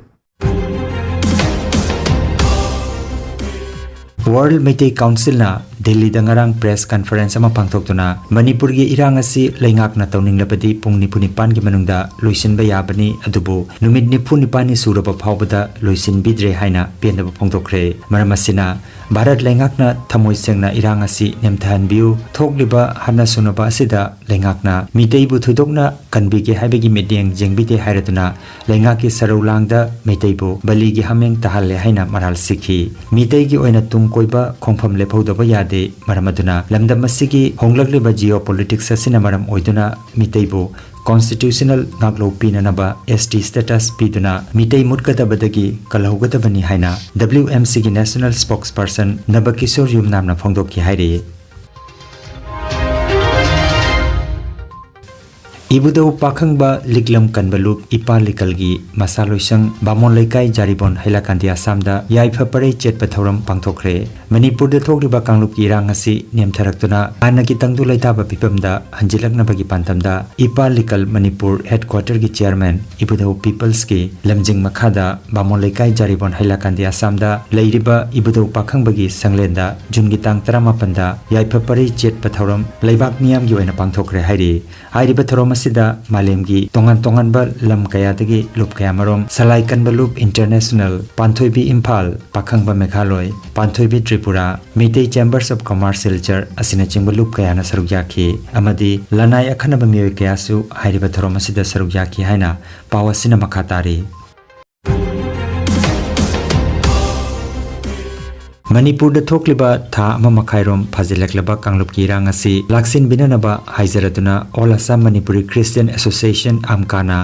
World Meitei Council ꯅ ꯗꯤꯜꯂꯤꯗ ꯉꯔꯥꯡ press conference ꯑꯃ ꯄꯥꯡꯊꯣꯛꯇꯨꯅ ꯃꯅꯤꯄꯨꯔꯒꯤ ꯏꯔꯥꯡ ꯑꯁꯤ ꯂꯩꯉꯥꯛꯅ ꯇꯧꯅꯤꯡꯂꯕꯗꯤ ꯄꯨꯡ ꯅꯤꯐꯨ ꯅꯤꯄꯥꯟꯒꯤ ꯃꯅꯨꯡꯗ ꯂꯣꯏꯁꯤꯟꯕ ꯌꯥꯕꯅꯤ, ꯑꯗꯨꯕꯨ ꯅꯨꯃꯤꯠ ꯅꯤꯐꯨ ꯅꯤꯄꯥꯟꯅꯤ ꯁꯨꯔꯕ ꯐꯥꯎꯕꯗ ꯂꯣꯏꯁꯤꯟꯕꯤꯗ꯭ꯔꯦ ꯍꯥꯏꯅ ꯄꯦꯟꯗꯕ ꯐꯣꯡꯗꯣꯛꯈ꯭ꯔꯦ꯫ ꯃꯔꯝ ꯑꯁꯤꯅ ꯚꯥꯔꯠ ꯂꯩꯉꯥꯛꯅ ꯊꯃꯣꯏ ꯁꯦꯡꯅ ꯏꯔꯥꯡ ꯑꯁꯤ ꯅꯦꯝꯊꯍꯟꯕꯤꯌꯨ, ꯊꯣꯛꯂꯤꯕ ꯍꯥꯠꯅ ꯁꯨꯅꯕ ꯑꯁꯤꯗ ꯂꯩꯉꯥꯛꯅ ꯃꯤꯇꯩꯕꯨ ꯊꯣꯏꯗꯣꯛꯅ ꯀꯟꯕꯤꯒꯦ ꯍꯥꯏꯕꯒꯤ ꯃꯤꯠꯌꯦꯡ ꯌꯦꯡꯕꯤꯗꯦ ꯍꯥꯏꯔꯗꯨꯅ ꯂꯩꯉꯥꯛꯀꯤ ꯁꯔꯧ ꯂꯥꯡꯗ ꯃꯤꯇꯩꯕꯨ ꯕꯂꯤꯒꯤ ꯍꯥꯃꯦꯡ ꯇꯥꯍꯜꯂꯦ ꯍꯥꯏꯅ ꯃꯔꯥꯜ ꯁꯤꯈꯤ꯫ ꯃꯤꯇꯩꯒꯤ ꯑꯣꯏꯅ ꯇꯨꯡ ꯀꯣꯏꯕ ꯈꯣꯡꯐꯝ ꯂꯦꯞꯍꯧꯗꯕ ꯌꯥꯗꯦ꯫ ꯃꯔꯝ ꯑꯗꯨꯅ ꯂꯝꯗꯝ ꯑꯁꯤꯒꯤ ꯍꯣꯡꯂꯛꯂꯤꯕ geopolitics ꯑꯁꯤꯅ ꯃꯔꯝ ꯑꯣꯏꯗꯨꯅ ꯃꯤꯇꯩꯕꯨ constitutional ꯉꯥꯛꯂꯧ ꯄꯤꯅꯅꯕ S T status ꯄꯤꯗꯨꯅ ꯃꯤꯇꯩ ꯃꯨꯠꯀꯗꯕꯗꯒꯤ ꯀꯜꯍꯧꯒꯗꯕꯅꯤ ꯍꯥꯏꯅ W M C ꯒꯤ national spokesperson ꯅꯕꯀꯤꯁꯣꯔ ꯌꯨꯝꯅꯥꯝꯅ ꯐꯣꯡꯗꯣꯛꯈꯤ ꯍꯥꯏꯔꯤ꯫ ꯏꯕꯨꯙꯧ ꯄꯥꯈꯪꯕ ꯂꯤꯛꯂꯝ ꯀꯟꯕ ꯂꯨꯞ ꯏꯄꯥ ꯂꯤꯀꯜꯒꯤ ꯃꯁꯥ ꯂꯣꯏꯁꯪ ꯕꯥꯃꯣꯟ ꯂꯩꯀꯥꯏ ꯖꯥꯔꯤꯕꯣꯟ ꯍꯩꯂꯥꯀꯥꯟꯗꯤ ꯑꯁꯥꯝꯗ ꯌꯥꯏꯐ ꯄꯔꯩ ꯆꯦꯠꯄ ꯊꯧꯔꯝ ꯄꯥꯡꯊꯣꯛꯈ꯭ꯔꯦ꯫ ꯃꯅꯤꯄꯨꯔꯗ ꯊꯣꯛꯂꯤꯕ ꯀꯥꯡꯂꯨꯞꯀꯤ ꯏꯔꯥꯡ ꯑꯁꯤ ꯅꯦꯝꯊꯔꯛꯇꯨꯅ ꯍꯥꯟꯅꯒꯤ ꯇꯪꯗꯨ ꯂꯩꯇꯥꯕ ꯐꯤꯕꯝꯗ ꯍꯟꯖꯤꯜꯂꯛꯅꯕꯒꯤ ꯄꯥꯟꯗꯝꯗ ꯏꯄꯥ ꯂꯤꯀꯜ ꯃꯅꯤꯄꯨꯔ headquarter ꯒꯤ chairman ꯏꯕꯨꯙꯧ ꯄꯤꯄꯜꯁꯀꯤ ꯂꯝꯖꯤꯡ ꯃꯈꯥꯗ ꯕꯥꯃꯣꯟ ꯂꯩꯀꯥꯏ ꯖꯥꯔꯤꯕꯣꯟ ꯍꯩꯂꯥꯀꯥꯟꯗꯤ ꯑꯁꯥꯝꯗ ꯂꯩꯔꯤꯕ ꯏꯕꯨꯙꯧ ꯄꯥꯈꯪꯕꯒꯤ ꯁꯪꯂꯦꯟꯗ ꯖꯨꯟꯒꯤ ꯇꯥꯡ ꯇꯔꯥꯃꯥꯄꯟꯗ ꯌꯥꯏꯐ ꯄꯔꯩ ꯆꯦꯠꯄ ꯊꯧꯔꯝ ꯂꯩꯕꯥꯛ ꯃꯤꯌꯥꯝꯒꯤ ꯑꯣꯏꯅ ꯄꯥꯡꯊꯣꯛꯈ꯭ꯔꯦ ꯍꯥꯏꯔꯤ꯫ ꯍꯥꯏꯔꯤꯕ ꯊꯧꯔꯝ ꯑꯁꯤꯗ ꯃꯥꯂꯦꯝꯒꯤ ꯇꯣꯉꯥꯟ ꯇꯣꯉꯥꯟꯕ ꯂꯝ ꯀꯌꯥꯗꯒꯤ ꯂꯨꯞ ꯀꯌꯥꯃꯔꯨꯝ, ꯁꯂꯥꯏ ꯀꯟꯕ ꯂꯨꯞ International, Panthoibi Imphal, Pakhangba ꯃꯦꯘꯥꯂꯣꯏ, Panthoibi Tripura, Meitei Chambers of Commerce Silchar ꯑꯁꯤꯅꯆꯤꯡꯕ ꯂꯨꯞ ꯀꯌꯥꯅ ꯁꯔꯨꯛ ꯌꯥꯈꯤ ꯑꯃꯗꯤ ꯂꯅꯥꯏ ꯑꯈꯟꯅꯕ ꯃꯤꯑꯣꯏ ꯀꯌꯥꯁꯨ ꯍꯥꯏꯔꯤꯕ ꯊꯧꯔꯝ ꯑꯁꯤꯗ ꯁꯔꯨꯛ ꯌꯥꯈꯤ ꯍꯥꯏꯅ ꯄꯥꯎ ꯑꯁꯤꯅ ꯃꯈꯥ ꯇꯥꯔꯤ꯫ ꯃꯅꯤꯄꯨꯔꯗ ꯊꯣꯛꯂꯤꯕ ꯊꯥ ꯑꯃ ꯃꯈꯥꯏꯔꯣꯝ ꯐꯥꯖꯤꯜꯂꯛꯂꯕ ꯀꯥꯡꯂꯨꯞꯀꯤ ꯏꯔꯥꯡ ꯑꯁꯤ ꯂꯥꯛꯁꯤꯟꯕꯤꯅꯅꯕ ꯍꯥꯏꯖꯔꯗꯨꯅ All Assam Manipuri Christian Association, AMCA ꯅ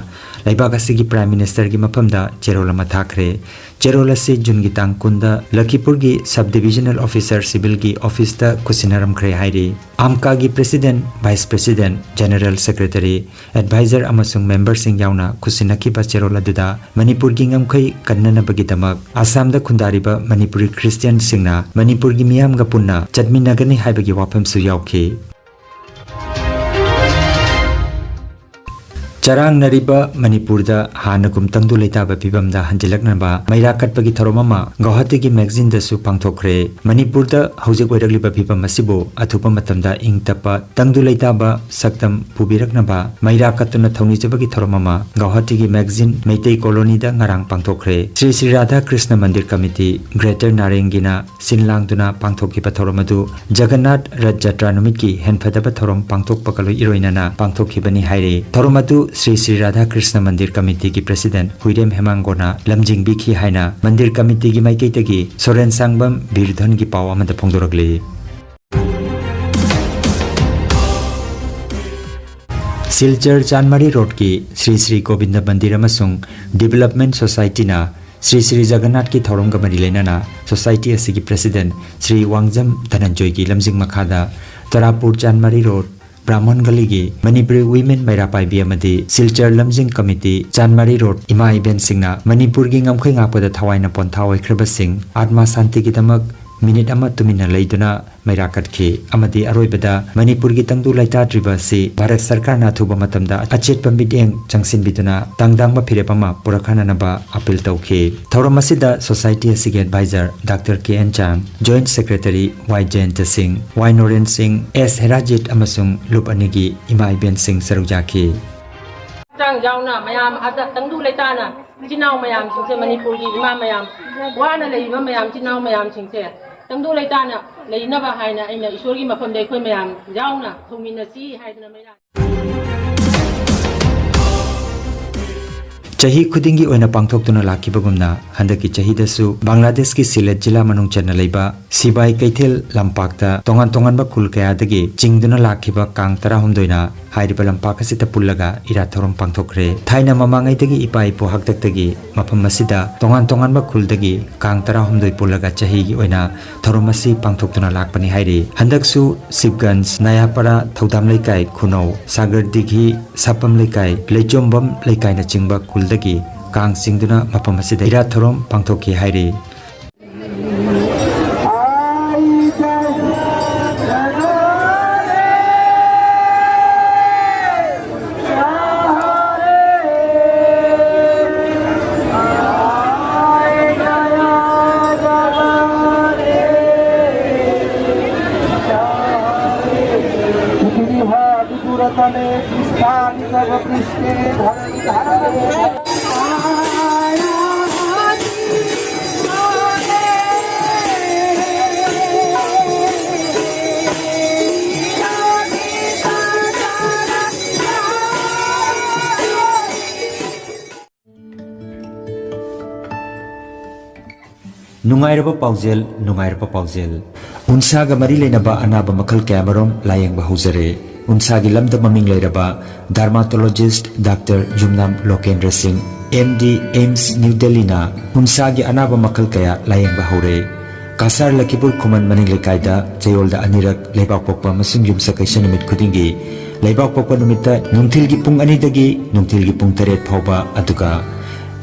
ꯂꯩꯕꯥꯛ ꯑꯁꯤꯒꯤ Prime Minister ꯒꯤ ꯃꯐꯝꯗ ꯆꯦꯔꯣꯜ ꯑꯃ ꯊꯥꯈ꯭ꯔꯦ꯫ ꯆꯦꯔꯣꯜ ꯑꯁꯤ ꯖꯨꯟꯒꯤ ꯇꯥꯡ ꯀꯨꯟꯗ ꯂꯈꯤꯄꯨꯔꯒꯤ Sub Divisional Officer Civil ꯒꯤ office ꯇ ꯈꯨꯠꯁꯤꯟꯅꯔꯝꯈ꯭ꯔꯦ ꯍꯥꯏꯔꯤ꯫ AMCA ꯒꯤ President, Vice President, General Secretary, advisor ꯑꯃꯁꯨꯡ member ꯁꯤꯡ ꯌꯥꯎꯅ ꯈꯨꯠꯁꯤꯟꯅꯈꯤꯕ ꯆꯦꯔꯣꯜ ꯑꯗꯨꯗ ꯃꯅꯤꯄꯨꯔꯒꯤ ꯉꯝꯈꯩ ꯀꯟꯅꯅꯕꯒꯤꯗꯃꯛ ꯑꯁꯥꯝꯗ ꯈꯨꯟꯗꯥꯔꯤꯕ ꯃꯅꯤꯄꯨꯔꯤ Christian ꯁꯤꯡꯅ ꯃꯅꯤꯄꯨꯔꯒꯤ ꯃꯤꯌꯥꯝꯒ ꯄꯨꯟꯅ ꯆꯠꯃꯤꯟꯅꯒꯅꯤ ꯍꯥꯏꯕꯒꯤ ꯋꯥꯐꯝꯁꯨ ꯌꯥꯎꯈꯤ꯫ ꯆꯔꯥꯡꯅꯔꯤꯕ ꯃꯅꯤꯄꯨꯔꯗ ꯍꯥꯟꯅꯒꯨꯝ ꯇꯪꯗꯨ ꯂꯩꯇꯥꯕ ꯐꯤꯕꯝꯗ ꯍꯟꯖꯤꯜꯂꯛꯅꯕ ꯃꯩꯔꯥ ꯀꯠꯄꯒꯤ ꯊꯧꯔꯝ ꯑꯃ ꯒꯧꯍꯥꯇꯤꯒꯤ ꯃꯦꯒꯥꯖꯤꯟꯗꯁꯨ ꯄꯥꯡꯊꯣꯛꯈ꯭ꯔꯦ꯫ ꯃꯅꯤꯄꯨꯔꯗ ꯍꯧꯖꯤꯛ ꯑꯣꯏꯔꯛꯂꯤꯕ ꯐꯤꯕꯝ ꯑꯁꯤꯕꯨ ꯑꯊꯨꯕ ꯃꯇꯝꯗ ꯏꯪ ꯇꯞꯄ ꯇꯪꯗꯨ ꯂꯩꯇꯥꯕ ꯁꯛꯇꯝ ꯄꯨꯕꯤꯔꯛꯅꯕ ꯃꯩꯔꯥ ꯀꯠꯇꯨꯅ ꯊꯧꯅꯤꯖꯕꯒꯤ ꯊꯧꯔꯝ ꯑꯃ ꯒꯧꯍꯥꯇꯤꯒꯤ ꯃꯦꯒꯥꯖꯤꯟ ꯃꯩꯇꯩ ꯀꯣꯂꯣꯅꯤꯗ ꯉꯔꯥꯡ ꯄꯥꯡꯊꯣꯛꯈ꯭ꯔꯦ꯫ ꯁ꯭ꯔꯤ ꯁ꯭ꯔꯤ ꯔꯥꯙꯥ ꯀ꯭ꯔꯤꯁꯅ ꯃꯟꯗꯤꯔ ꯀꯃꯤꯇꯤ, Greater ꯅꯥꯔꯦꯡꯒꯤꯅ ꯁꯤꯟ ꯂꯥꯡꯗꯨꯅ ꯄꯥꯡꯊꯣꯛꯈꯤꯕ ꯊꯧꯔꯝ ꯑꯗꯨ ꯖꯒꯟꯅꯥꯊ ꯔꯊ ꯖꯇ꯭ꯔꯥ ꯅꯨꯃꯤꯠꯀꯤ ꯍꯦꯟꯐꯗꯕ ꯊꯧꯔꯝ ꯄꯥꯡꯊꯣꯛꯄꯒ ꯂꯣꯏ ꯏꯔꯣꯏꯅꯅ ꯄꯥꯡꯊꯣꯛꯈꯤꯕꯅꯤ ꯍꯥꯏꯔꯤ꯫ ꯊꯧꯔꯝ ꯑꯗꯨ ꯁ꯭ꯔꯤ ꯁ꯭ꯔꯤ ꯔꯥꯙꯥ ꯀ꯭ꯔꯤꯁꯅ ꯃꯟꯗꯤꯔ ꯀꯃꯤꯇꯤꯒꯤ President ꯍꯨꯏꯔꯦꯝ ꯍꯦꯃꯥꯡꯒꯣꯅ ꯂꯝꯖꯤꯡꯕꯤꯈꯤ ꯍꯥꯏꯅ ꯃꯟꯗꯤꯔ ꯀꯃꯤꯇꯤꯒꯤ ꯃꯥꯏꯀꯩꯗꯒꯤ ꯁꯣꯔꯦꯟ ꯁꯥꯡꯕꯝ ꯕꯤꯔꯙꯟꯒꯤ ꯄꯥꯎ ꯑꯃꯗ ꯐꯣꯡꯗꯣꯔꯛꯂꯤ꯫ ꯁꯤꯜꯆꯔ ꯆꯥꯟꯃꯥꯔꯤ ꯔꯣꯗꯀꯤ ꯁ꯭ꯔꯤ ꯁ꯭ꯔꯤ ꯒꯣꯕꯤꯟꯗ ꯃꯟꯗꯤꯔ ꯑꯃꯁꯨꯡ ꯗꯤꯕꯦꯂꯞꯃꯦꯟ ꯁꯣꯁꯥꯏꯇꯤꯅ ꯁ꯭ꯔꯤ ꯁ꯭ꯔꯤ ꯖꯒꯟꯅꯥꯊꯀꯤ ꯊꯧꯔꯝꯒ ꯃꯔꯤ ꯂꯩꯅꯅ ꯁꯣꯁꯥꯏꯇꯤ ꯑꯁꯤꯒꯤ ꯄ꯭ꯔꯦꯁꯤꯗꯦꯟꯠ ꯁ꯭ꯔꯤ ꯋꯥꯡꯖꯝ ꯙꯅꯟꯖꯣꯏꯒꯤ ꯂꯝꯖꯤꯡ ꯃꯈꯥꯗ ꯇꯔꯥꯄꯨꯔ ꯆꯥꯟꯃꯥꯔꯤ ꯔꯣꯗ ꯕ꯭ꯔꯥꯍꯃꯟ ꯒꯂꯤꯒꯤ ꯃꯅꯤꯄꯨꯔꯤ ꯋꯤꯃꯦꯟ ꯃꯩꯔꯥ ꯄꯥꯏꯕꯤ ꯑꯃꯗꯤ ꯁꯤꯜꯆꯔ ꯂꯝꯖꯤꯡ ꯀꯃꯤꯇꯤ ꯆꯥꯟꯃꯥꯔꯤ ꯔꯣꯗ ꯏꯃꯥ ꯏꯕꯦꯟꯁꯤꯡꯅ ꯃꯅꯤꯄꯨꯔꯒꯤ ꯉꯝꯈꯩ ꯉꯥꯛꯄꯗ ꯊꯋꯥꯏꯅ ꯄꯣꯟꯊꯥ ꯑꯣꯏꯈ꯭ꯔꯕꯁꯤꯡ ꯑꯥꯠꯃ ꯁꯥꯟꯇꯤꯒꯤꯗꯃꯛ ꯃꯤꯅꯤꯠ ꯑꯃ ꯇꯨꯃꯤꯟꯅ ꯂꯩꯗꯨꯅ ꯃꯩꯔꯥ ꯀꯠꯈꯤ ꯑꯃꯗꯤ ꯑꯔꯣꯏꯕꯗ ꯃꯅꯤꯄꯨꯔꯒꯤ ꯇꯪꯗꯨ ꯂꯩꯇꯥꯗ꯭ꯔꯤꯕ ꯑꯁꯤ ꯚꯥꯔꯠ ꯁꯔꯀꯥꯔꯅ ꯑꯊꯨꯕ ꯃꯇꯝꯗ ꯑꯆꯦꯠꯄ ꯃꯤꯠꯌꯦꯡ ꯆꯪꯁꯤꯟꯕꯤꯗꯨꯅ ꯇꯥꯡꯗꯥꯡꯕ ꯐꯤꯔꯦꯞ ꯑꯃ ꯄꯨꯔꯛꯍꯟꯅꯅꯕ ꯑꯄꯤꯜ ꯇꯧꯈꯤ꯫ ꯊꯧꯔꯝ ꯑꯁꯤꯗ ꯁꯣꯁꯥꯏꯇꯤ ꯑꯁꯤꯒꯤ ꯑꯦꯗꯚꯥꯏꯖꯔ ꯗꯥꯛꯇꯔ ꯀꯦ ꯑꯦꯟ ꯆꯥꯡ, ꯖꯣꯏꯟꯠ ꯁꯦꯀ꯭ꯔꯦꯇꯔꯤ ꯋꯥꯏ ꯖꯌꯟꯇ ꯁꯤꯡ, ꯋꯥꯏ ꯅꯣꯔꯦꯟ ꯁꯤꯡ, ꯑꯦꯁ ꯍꯦꯔꯥꯖꯤꯠ ꯑꯃꯁꯨꯡ ꯂꯨꯞ ꯑꯅꯤꯒꯤ ꯏꯃꯥ ꯏꯕꯦꯟꯁꯤꯡ ꯁꯔꯨꯛ ꯌꯥꯈꯤ꯫ ꯍꯛꯆꯥꯡ ꯌꯥꯎꯅ ꯃꯌꯥꯝ ꯑꯗ ꯇꯪꯗꯨ ꯂꯩꯇꯥꯅ ꯏꯆꯤꯟ ꯏꯅꯥꯎ ꯃꯌꯥꯝꯁꯤꯡꯁꯦ, ꯃꯅꯤꯄꯨꯔꯒꯤ ꯏꯃꯥ ꯃꯌꯥꯝ, ꯋꯥꯅ ꯂꯩꯔꯤꯕ ꯃꯌꯥꯝ, ꯏꯆꯤꯟ ꯏꯅꯥꯎ ꯃꯌꯥꯝꯁꯤꯡꯁꯦ ꯇꯪꯗꯨ ꯂꯩꯇꯥꯅ ꯂꯩꯅꯕ ꯍꯥꯏꯅ ꯑꯩꯅ ꯏꯁꯣꯔꯒꯤ ꯃꯐꯝꯗ ꯑꯩꯈꯣꯏ ꯃꯌꯥꯝ ꯌꯥꯎꯅ ꯊꯧꯃꯤꯟꯅꯁꯤ ꯍꯥꯏꯗꯅ ꯃꯩꯔꯥ ꯆꯍꯤ ꯈꯨꯗꯤꯡꯒꯤ ꯑꯣꯏꯅ ꯄꯥꯡꯊꯣꯛꯇꯨꯅ ꯂꯥꯛꯈꯤꯕꯒꯨꯝꯅ ꯍꯟꯗꯛꯀꯤ ꯆꯍꯤꯗꯁꯨ ꯕꯪꯒ꯭ꯂꯥꯗꯦꯁꯀꯤ ꯁꯤꯂꯦꯠ ꯖꯤꯂꯥ ꯃꯅꯨꯡ ꯆꯟꯅ ꯂꯩꯕ ꯁꯤꯕꯥꯏ ꯀꯩꯊꯦꯜ ꯂꯝꯄꯥꯛꯇ ꯇꯣꯉꯥꯟ ꯇꯣꯉꯥꯟꯕ ꯈꯨꯜ ꯀꯌꯥꯗꯒꯤ ꯆꯤꯡꯗꯨꯅ ꯂꯥꯛꯈꯤꯕ ꯀꯥꯡ ꯇꯔꯥꯍꯨꯝꯗꯣꯏꯅ ꯍꯥꯏꯔꯤꯕ ꯂꯝꯄꯥꯛ ꯑꯁꯤꯗ ꯄꯨꯜꯂꯒ ꯏꯔꯥꯠ ꯊꯧꯔꯝ ꯄꯥꯡꯊꯣꯛꯈ꯭ꯔꯦ꯫ ꯊꯥꯏꯅ ꯃꯃꯥꯡꯉꯩꯗꯒꯤ ꯏꯄꯥ ꯏꯄꯨ ꯍꯥꯛꯇꯛꯇꯒꯤ ꯃꯐꯝ ꯑꯁꯤꯗ ꯇꯣꯉꯥꯟ ꯇꯣꯉꯥꯟꯕ ꯈꯨꯜꯗꯒꯤ ꯀꯥꯡ ꯇꯔꯥꯍꯨꯝꯗꯣꯏ ꯄꯨꯜꯂꯒ ꯆꯍꯤꯒꯤ ꯑꯣꯏꯅ ꯊꯧꯔꯝ ꯑꯁꯤ ꯄꯥꯡꯊꯣꯛꯇꯨꯅ ꯂꯥꯛꯄꯅꯤ ꯍꯥꯏꯔꯤ꯫ ꯍꯟꯗꯛꯁꯨ ꯁꯤꯕꯒꯟꯖ, ꯅꯌꯥꯄꯥꯔꯥ, ꯊꯧꯗꯥꯝ ꯂꯩꯀꯥꯏ, ꯈꯨꯅꯧ, ꯁꯥꯒꯔ ꯗꯤꯘꯤ, ꯁꯥꯄꯝ ꯂꯩꯀꯥꯏ, ꯂꯩꯆꯣꯝꯕꯝ ꯂꯩꯀꯥꯏꯅꯆꯤꯡꯕ ꯈꯨꯜꯗꯒꯤ ꯀꯥꯡ ꯆꯤꯡꯗꯨꯅ ꯃꯐꯝ ꯑꯁꯤꯗ ꯏꯔꯥꯠ ꯊꯧꯔꯝ ꯄꯥꯡꯊꯣꯛꯈꯤ ꯍꯥꯏꯔꯤ꯫ ꯅꯨꯡꯉꯥꯏꯔꯕ ꯄꯥꯎꯖꯦꯜ, ꯅꯨꯡꯉꯥꯏꯔꯕ ꯄꯥꯎꯖꯦꯜ꯫ ꯎꯟꯁꯥꯒ ꯃꯔꯤ ꯂꯩꯅꯕ ꯑꯅꯥꯕ ꯃꯈꯜ ꯀꯌꯥꯃꯔꯨꯝ ꯂꯥꯌꯦꯡꯕ ꯍꯧꯖꯔꯦ꯫ ꯎꯟꯁꯥꯒꯤ ꯂꯝꯗ ꯃꯃꯤꯡ ꯂꯩꯔꯕ ꯗꯔꯃꯥꯇꯣꯂꯣꯖꯤꯁ꯭ꯠ ꯗꯥꯛꯇꯔ ꯌꯨꯝꯅꯥꯝ ꯂꯣꯀꯦꯟꯗ꯭ꯔ ꯁꯤꯡ, ꯑꯦꯝ ꯗꯤ, ꯑꯦꯝꯁ ꯅ꯭ꯌꯨ ꯗꯦꯜꯂꯤꯅ ꯎꯟꯁꯥꯒꯤ ꯑꯅꯥꯕ ꯃꯈꯜ ꯀꯌꯥ ꯂꯥꯌꯦꯡꯕ ꯍꯧꯔꯦ꯫ ꯀꯁꯥꯔ ꯂꯈꯤꯄꯨꯔ ꯈꯨꯃꯟ ꯃꯅꯤꯡ ꯂꯩꯀꯥꯏꯗ ꯆꯌꯣꯜꯗ ꯑꯅꯤꯔꯛ ꯂꯩꯕꯥꯛꯄꯣꯛꯄ ꯑꯃꯁꯨꯡ ꯌꯨꯝꯁꯀꯩꯁ ꯅꯨꯃꯤꯠ ꯈꯨꯗꯤꯡꯒꯤ ꯂꯩꯕꯥꯛꯄꯣꯛꯄ ꯅꯨꯃꯤꯠꯇ ꯅꯨꯡꯊꯤꯜꯒꯤ ꯄꯨꯡ ꯑꯅꯤꯗꯒꯤ ꯅꯨꯡꯊꯤꯜꯒꯤ ꯄꯨꯡ ꯇꯔꯦꯠ ꯐꯥꯎꯕ, ꯑꯗꯨꯒ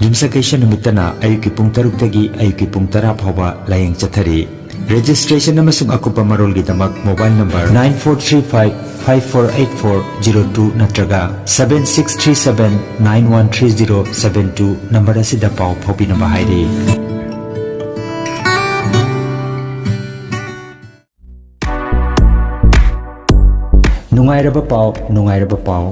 ꯌꯨꯝꯁꯀꯩꯁ ꯅꯨꯃꯤꯠꯇꯅ ꯑꯌꯨꯛꯀꯤ ꯄꯨꯡ ꯇꯔꯨꯛꯇꯒꯤ ꯑꯌꯨꯛꯀꯤ ꯄꯨꯡ ꯇꯔꯥ ꯐꯥꯎꯕ ꯂꯥꯌꯦꯡ ꯆꯠꯊꯔꯤ꯫ ꯔꯦꯖꯤꯁꯇ꯭ꯔꯦꯁꯟ ꯑꯃꯁꯨꯡ ꯑꯀꯨꯞꯄ ꯃꯔꯣꯜꯒꯤꯗꯃꯛ mobile number nine four three five five four eight four zero two ꯅꯠꯇ꯭ꯔꯒ seven six three seven nine one three zero seven two number ꯑꯁꯤꯗ ꯄꯥꯎ ꯐꯥꯎꯕꯤꯅꯕ ꯍꯥꯏꯔꯤ꯫ ꯅꯨꯡꯉꯥꯏꯔꯕ ꯄꯥꯎ, ꯅꯨꯡꯉꯥꯏꯔꯕ ꯄꯥꯎ꯫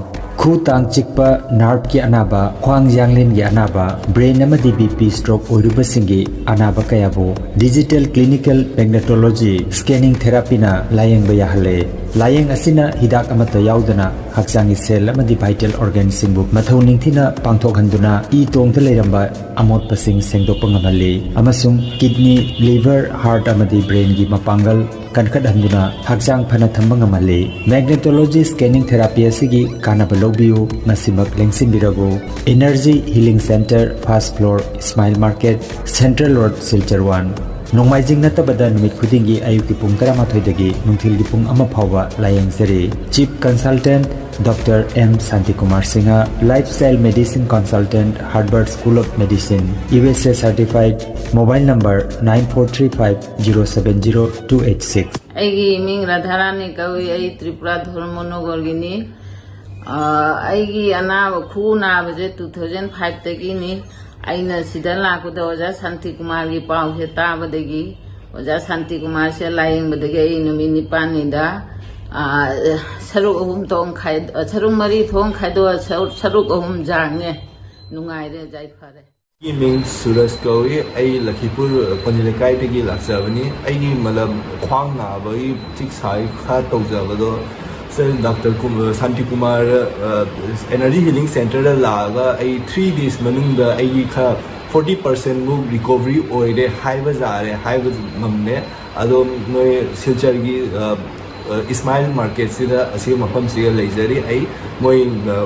ꯈꯨ ꯇꯥꯡ ꯆꯤꯛꯄ, ꯅꯥꯔꯚꯀꯤ ꯑꯅꯥꯕ, ꯈ꯭ꯋꯥꯡ ꯌꯥꯡꯂꯦꯟꯒꯤ ꯑꯅꯥꯕ, ꯕ꯭ꯔꯦꯟ ꯑꯃꯗꯤ ꯕꯤ ꯄꯤ ꯁ꯭ꯇ꯭ꯔꯣꯛ ꯑꯣꯏꯔꯨꯕꯁꯤꯡꯒꯤ ꯑꯅꯥꯕ ꯀꯌꯥꯕꯨ ꯗꯤꯖꯤꯇꯦꯜ ꯀ꯭ꯂꯤꯅꯤꯀꯦꯜ ꯃꯦꯒꯅꯦꯇꯣꯂꯣꯖꯤ ꯁ꯭ꯀꯦꯅꯤꯡ ꯊꯦꯔꯥꯄꯤꯅ ꯂꯥꯌꯦꯡꯕ ꯌꯥꯍꯜꯂꯦ꯫ ꯂꯥꯌꯦꯡ ꯑꯁꯤꯅ ꯍꯤꯗꯥꯛ ꯑꯃꯠꯇ ꯌꯥꯎꯗꯅ ꯍꯛꯆꯥꯡꯒꯤ ꯁꯦꯜ ꯑꯃꯗꯤ ꯚꯥꯏꯇꯦꯜ ꯑꯣꯔꯒꯥꯟꯁꯤꯡꯕꯨ ꯃꯊꯧ ꯅꯤꯡꯊꯤꯅ ꯄꯥꯡꯊꯣꯛꯍꯟꯗꯨꯅ ꯏ ꯇꯣꯡꯗ ꯂꯩꯔꯝꯕ ꯑꯃꯣꯠꯄꯁꯤꯡ ꯁꯦꯡꯗꯣꯛꯄ ꯉꯝꯍꯜꯂꯤ ꯑꯃꯁꯨꯡ ꯀꯤꯗꯅꯤ, ꯂꯤꯚꯔ, ꯍꯥꯔꯠ ꯑꯃꯗꯤ ꯕ꯭ꯔꯦꯟꯒꯤ ꯃꯄꯥꯡꯒꯜ ꯀꯟꯈꯠꯍꯟꯗꯨꯅ ꯍꯛꯆꯥꯡ ꯐꯅ ꯊꯝꯕ ꯉꯝꯍꯜꯂꯤ꯫ ꯃꯦꯒꯅꯦꯇꯣꯂꯣꯖꯤ ꯁ꯭ꯀꯦꯅꯤꯡ ꯊꯦꯔꯥꯄꯤ ꯑꯁꯤꯒꯤ ꯀꯥꯟꯅꯕ ꯂꯧꯕꯤꯌꯨ, ꯃꯁꯤꯃꯛ ꯂꯦꯡꯁꯤꯟꯕꯤꯔꯒꯨ꯫ Energy healing centre, first floor, Ismail market, central road, Silchar one. ꯅꯣꯡꯃꯥꯏꯖꯤꯡ ꯅꯠꯇꯕꯗ ꯅꯨꯃꯤꯠ ꯈꯨꯗꯤꯡꯒꯤ ꯑꯌꯨꯛꯀꯤ ꯄꯨꯡ ꯇꯔꯥꯃꯥꯊꯣꯏꯗꯒꯤ ꯅꯨꯡꯊꯤꯜꯒꯤ ꯄꯨꯡ ꯑꯃ ꯐꯥꯎꯕ ꯂꯥꯌꯦꯡꯖꯔꯤ꯫ Chief consultant doctor M Shantikumar Singh, lifestyle medicine consultant, Harvard school of medicine, U S A certified, mobile number nine four three five zero seven zero two eight six꯫ ꯑꯩꯒꯤ ꯃꯤꯡ ꯔꯥꯙꯥꯔꯥꯅꯤ ꯀꯧꯏ꯫ ꯑꯩ ꯇ꯭ꯔꯤꯄꯨꯔꯥ ꯙꯣꯔꯃꯅꯒꯔꯒꯤꯅꯤ꯫ ꯑ, ꯑꯩꯒꯤ ꯑꯅꯥꯕ, ꯈꯨꯎ ꯅꯥꯕꯁꯦ two thousand five ꯇꯒꯤꯅꯤ꯫ ꯑꯩꯅ ꯁꯤꯗ ꯂꯥꯛꯄꯗ ꯑꯣꯖꯥ ꯁꯥꯟꯇꯤꯀꯨꯃꯥꯔꯒꯤ ꯄꯥꯎꯁꯦ ꯇꯥꯕꯗꯒꯤ, ꯑꯣꯖꯥ ꯁꯥꯟꯇꯤꯀꯨꯃꯥꯔꯁꯦ ꯂꯥꯌꯦꯡꯕꯗꯒꯤ ꯑꯩ ꯅꯨꯃꯤꯠ ꯅꯤꯄꯥꯜꯅꯤꯗ, ꯑ, ꯁꯔꯨꯛ ꯑꯍꯨꯝ ꯊꯣꯡ ꯈꯥꯏ-, ꯑ, ꯁꯔꯨꯛ ꯃꯔꯤ ꯊꯣꯡ ꯈꯥꯏꯗꯣꯛꯑ ꯁꯔꯨꯛ, ꯁꯔꯨꯛ ꯑꯍꯨꯝ ꯌꯥꯡꯉꯦ꯫ ꯅꯨꯡꯉꯥꯏꯔꯦ, ꯌꯥꯏꯐꯔꯦ꯫ ꯑꯩꯒꯤ ꯃꯤꯡ ꯁꯨꯔꯖ ꯀꯧꯏ꯫ ꯑꯩ ꯂꯈꯤꯄꯨꯔ ꯄꯣꯅꯤ ꯂꯩꯀꯥꯏꯗꯒꯤ ꯂꯥꯛꯆꯕꯅꯤ꯫ ꯑꯩꯒꯤ ꯃꯂꯝ ꯈ꯭ꯋꯥꯡ ꯅꯥꯕꯒꯤ ꯆꯤꯛ ꯁꯥꯏ ꯈꯔ ꯇꯧꯖꯕꯗꯣ, ꯁꯔ ꯗꯥꯛꯇꯔ ꯀꯨꯝ-, ꯁꯥꯟꯇꯤꯀꯨꯃꯥꯔ, ꯑ, ꯑꯦꯅꯔꯖꯤ ꯍꯤꯂꯤꯡ ꯁꯦꯟꯇꯔꯗ ꯂꯥꯛꯑꯒ ꯑꯩ three days ꯃꯅꯨꯡꯗ ꯑꯩꯒꯤ ꯈꯔ forty percent ꯃꯨꯛ recovery ꯑꯣꯏꯔꯦ ꯍꯥꯏꯕ ꯌꯥꯔꯦ, ꯍꯥꯏꯕ ꯉꯝꯃꯦ꯫ ꯑꯗꯣ ꯅꯣꯏ ꯁꯤꯜꯆꯔꯒꯤ, ꯑ, ꯏꯁꯃꯥꯏꯜ ꯃꯥꯔꯀꯦꯠꯁꯤꯗ, ꯑꯁꯤꯒꯤ ꯃꯐꯝꯁꯤꯒ ꯂꯩꯖꯔꯤ꯫ ꯑꯩ ꯃꯣꯏ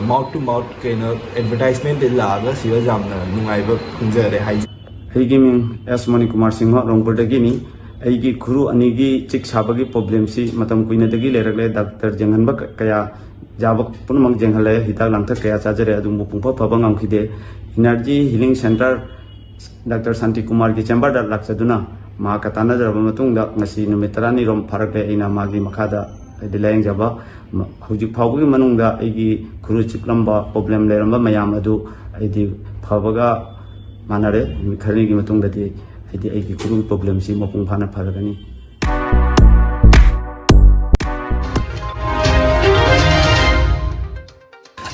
ꯃꯥꯎꯠ ꯇꯨ ꯃꯥꯎꯠ ꯀꯩꯅꯣ ꯑꯦꯗꯚꯔꯇꯥꯏꯁꯃꯦꯟꯗ ꯂꯥꯛꯑꯒ ꯁꯤꯗ ꯌꯥꯝꯅ ꯅꯨꯡꯉꯥꯏꯕ ꯐꯪꯖꯔꯦ ꯍꯥꯏꯖ ꯑꯩꯒꯤ ꯃꯤꯡ ꯑꯦꯁ ꯃꯅꯤꯀꯨꯃꯥꯔ ꯁꯤꯡꯍ, ꯔꯣꯡꯄꯨꯔꯗꯒꯤꯅꯤ꯫ ꯑꯩꯒꯤ ꯈꯨꯔꯨ ꯑꯅꯤꯒꯤ ꯆꯤꯛ ꯁꯥꯕꯒꯤ ꯄ꯭ꯔꯣꯕ꯭ꯂꯦꯝꯁꯤ ꯃꯇꯝ ꯀꯨꯏꯅꯗꯒꯤ ꯂꯩꯔꯛꯂꯦ꯫ ꯗꯥꯛꯇꯔ ꯌꯦꯡꯍꯟꯕ ꯀ- ꯀꯌꯥ, ꯌꯥꯕ ꯄꯨꯝꯅꯃꯛ ꯌꯦꯡꯍꯜꯂꯦ, ꯍꯤꯗꯥꯛ ꯂꯥꯡꯊꯛ ꯀꯌꯥ ꯆꯥꯖꯔꯦ, ꯑꯗꯨꯕꯨ ꯄꯨꯡꯐ ꯐꯕ ꯉꯝꯈꯤꯗꯦ꯫ ꯏꯅꯔꯖꯤ ꯍꯤꯂꯤꯡ ꯁꯦꯟꯇꯔ ꯗꯥꯛꯇꯔ ꯁꯥꯟꯇꯤ ꯀꯨꯃꯥꯔꯒꯤ ꯆꯦꯝꯕꯔꯗ ꯂꯥꯛꯆꯗꯨꯅ ꯃꯍꯥꯛꯀ ꯇꯥꯟꯅꯖꯔꯕ ꯃꯇꯨꯡꯗ ꯉꯁꯤ ꯅꯨꯃꯤꯠ ꯇꯔꯥꯅꯤꯔꯣꯝ ꯐꯥꯔꯛꯂꯦ꯫ ꯑꯩꯅ ꯃꯥꯒꯤ ꯃꯈꯥꯗ ꯍꯥꯏꯗꯤ ꯂꯥꯌꯦꯡꯖꯕ꯫ ꯃ- ꯍꯧꯖꯤꯛ ꯐꯥꯎꯕꯒꯤ ꯃꯅꯨꯡꯗ ꯑꯩꯒꯤ ꯈꯨꯔꯨ ꯆꯤꯛꯂꯝꯕ, ꯄ꯭ꯔꯣꯕ꯭ꯂꯦꯝ ꯂꯩꯔꯝꯕ ꯃꯌꯥꯝ ꯑꯗꯨ ꯑꯩꯗꯤ ꯐꯕꯒ ꯃꯥꯟꯅꯔꯦ꯫ ꯅꯨꯃꯤꯠ ꯈꯔꯅꯤꯒꯤ ꯃꯇꯨꯡꯗꯗꯤ ꯍꯥꯏꯗꯤ ꯑꯩꯒꯤ ꯈꯨꯔꯨꯒꯤ ꯄ꯭ꯔꯣꯕ꯭ꯂꯦꯝꯁꯤ ꯃꯄꯨꯡ ꯐꯥꯅ ꯐꯔꯒꯅꯤ꯫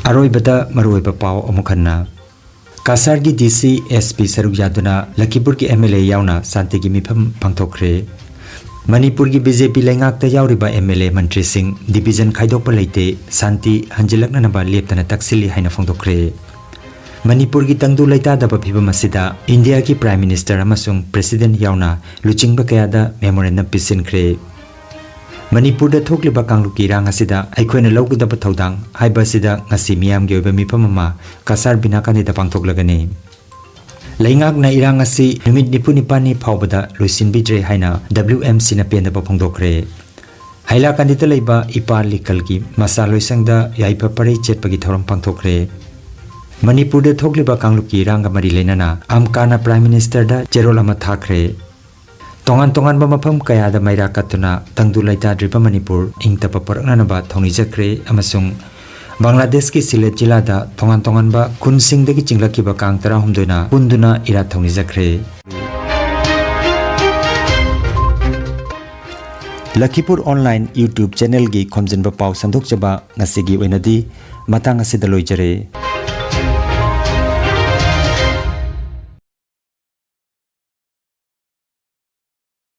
ꯑꯔꯣꯏꯕꯗ ꯃꯔꯨꯑꯣꯏꯕ ꯄꯥꯎ ꯑꯃꯨꯛ ꯍꯟꯅ꯫ ꯀꯁꯥꯔꯒꯤ ꯗꯤ ꯁꯤ, ꯑꯦꯁ ꯄꯤ ꯁꯔꯨꯛ ꯌꯥꯗꯨꯅ ꯂꯈꯤꯄꯨꯔꯒꯤ ꯑꯦꯝ ꯑꯦꯜ ꯑꯦ ꯌꯥꯎꯅ ꯁꯥꯟꯇꯤꯒꯤ ꯃꯤꯐꯝ ꯄꯥꯡꯊꯣꯛꯈ꯭ꯔꯦ꯫ ꯃꯅꯤꯄꯨꯔꯒꯤ ꯕꯤ ꯖꯦ ꯄꯤ ꯂꯩꯉꯥꯛꯇ ꯌꯥꯎꯔꯤꯕ ꯑꯦꯝ ꯑꯦꯜ ꯑꯦ ꯃꯟꯇ꯭ꯔꯤꯁꯤꯡ ꯗꯤꯚꯤꯖꯟ ꯈꯥꯏꯗꯣꯛꯄ ꯂꯩꯇꯦ, ꯁꯥꯟꯇꯤ ꯍꯟꯖꯤꯜꯂꯛꯅꯅꯕ ꯂꯦꯞꯇꯅ ꯇꯛꯁꯤꯜꯂꯤ ꯍꯥꯏꯅ ꯐꯣꯡꯗꯣꯛꯈ꯭ꯔꯦ꯫ ꯃꯅꯤꯄꯨꯔꯒꯤ ꯇꯪꯗꯨ ꯂꯩꯇꯥꯗꯕ ꯐꯤꯕꯝ ꯑꯁꯤꯗ ꯏꯟꯗꯤꯌꯥꯒꯤ ꯄ꯭ꯔꯥꯏꯝ ꯃꯤꯅꯤꯁꯇꯔ ꯑꯃꯁꯨꯡ ꯄ꯭ꯔꯦꯁꯤꯗꯦꯟꯠ ꯌꯥꯎꯅ ꯂꯨꯆꯤꯡꯕ ꯀꯌꯥꯗ ꯃꯦꯃꯣꯔꯦꯟꯗꯝ ꯄꯤꯁꯤꯟꯈ꯭ꯔꯦ꯫ ꯃꯅꯤꯄꯨꯔꯗ ꯊꯣꯛꯂꯤꯕ ꯀꯥꯡꯂꯨꯞꯀꯤ ꯏꯔꯥꯡ ꯑꯁꯤꯗ ꯑꯩꯈꯣꯏꯅ ꯂꯧꯒꯗꯕ ꯊꯧꯗꯥꯡ ꯍꯥꯏꯕ ꯑꯁꯤꯗ ꯉꯁꯤ ꯃꯤꯌꯥꯝꯒꯤ ꯑꯣꯏꯕ ꯃꯤꯐꯝ ꯑꯃ ꯀꯁꯥꯔ ꯕꯤꯅꯥꯀꯥꯅꯤꯗ ꯄꯥꯡꯊꯣꯛꯂꯒꯅꯤ꯫ ꯂꯩꯉꯥꯛꯅ ꯏꯔꯥꯡ ꯑꯁꯤ ꯅꯨꯃꯤꯠ ꯅꯤꯐꯨ ꯅꯤꯄꯥꯜꯅꯤ ꯐꯥꯎꯕꯗ ꯂꯣꯏꯁꯤꯟꯕꯤꯗ꯭ꯔꯦ ꯍꯥꯏꯅ ꯗꯕ꯭ꯂꯤꯎ ꯑꯦꯝ ꯁꯤꯅ ꯄꯦꯟꯗꯕ ꯐꯣꯡꯗꯣꯛꯈ꯭ꯔꯦ꯫ ꯍꯥꯏꯂꯥꯀꯥꯟꯗꯤꯗ ꯂꯩꯕ ꯏꯄꯥ ꯂꯤꯀꯜꯒꯤ ꯃꯆꯥ ꯂꯣꯏꯁꯪꯗ ꯌꯥꯏꯐ ꯄꯔꯩ ꯆꯦꯠꯄꯒꯤ ꯊꯧꯔꯝ ꯄꯥꯡꯊꯣꯛꯈ꯭ꯔꯦ꯫ ꯃꯅꯤꯄꯨꯔꯗ ꯊꯣꯛꯂꯤꯕ ꯀꯥꯡꯂꯨꯞꯀꯤ ꯏꯔꯥꯡꯒ ꯃꯔꯤ ꯂꯩꯅꯅ ꯑꯝꯀꯥꯅ ꯄ꯭ꯔꯥꯏꯝ ꯃꯤꯅꯤꯁꯇꯔꯗ ꯆꯦꯔꯣꯜ ꯑꯃ ꯊꯥꯈ꯭ꯔꯦ꯫ ꯇꯣꯉꯥꯟ ꯇꯣꯉꯥꯟꯕ ꯃꯐꯝ ꯀꯌꯥꯗ ꯃꯩꯔꯥ ꯀꯠꯇꯨꯅ ꯇꯪꯗꯨ ꯂꯩꯇꯥꯗ꯭ꯔꯤꯕ ꯃꯅꯤꯄꯨꯔ ꯏꯪ ꯇꯞꯄ ꯄꯨꯔꯛꯅꯅꯕ ꯊꯧꯅꯤꯖꯈ꯭ꯔꯦ ꯑꯃꯁꯨꯡ ꯕꯪꯒ꯭ꯂꯥꯗꯦꯁꯀꯤ ꯁꯤꯂꯦꯠ ꯖꯤꯂꯥꯗ ꯇꯣꯉꯥꯟ ꯇꯣꯉꯥꯟꯕ ꯈꯨꯟꯁꯤꯡꯗꯒꯤ ꯆꯤꯡꯂꯛꯈꯤꯕ ꯀꯥꯡ ꯇꯔꯥꯍꯨꯝꯗꯣꯏꯅ ꯄꯨꯟꯗꯨꯅ ꯏꯔꯥꯠ ꯊꯧꯅꯤꯖꯈ꯭ꯔꯦ꯫ ꯂꯈꯤꯄꯨꯔ ꯑꯣꯟꯂꯥꯏꯟ YouTube ꯆꯦꯅꯦꯜꯒꯤ ꯈꯣꯝꯖꯤꯟꯕ ꯄꯥꯎ ꯁꯟꯗꯣꯛꯆꯕ ꯉꯁꯤꯒꯤ ꯑꯣꯏꯅꯗꯤ ꯃꯇꯥꯡ ꯑꯁꯤꯗ ꯂꯣꯏꯖꯔꯦ꯫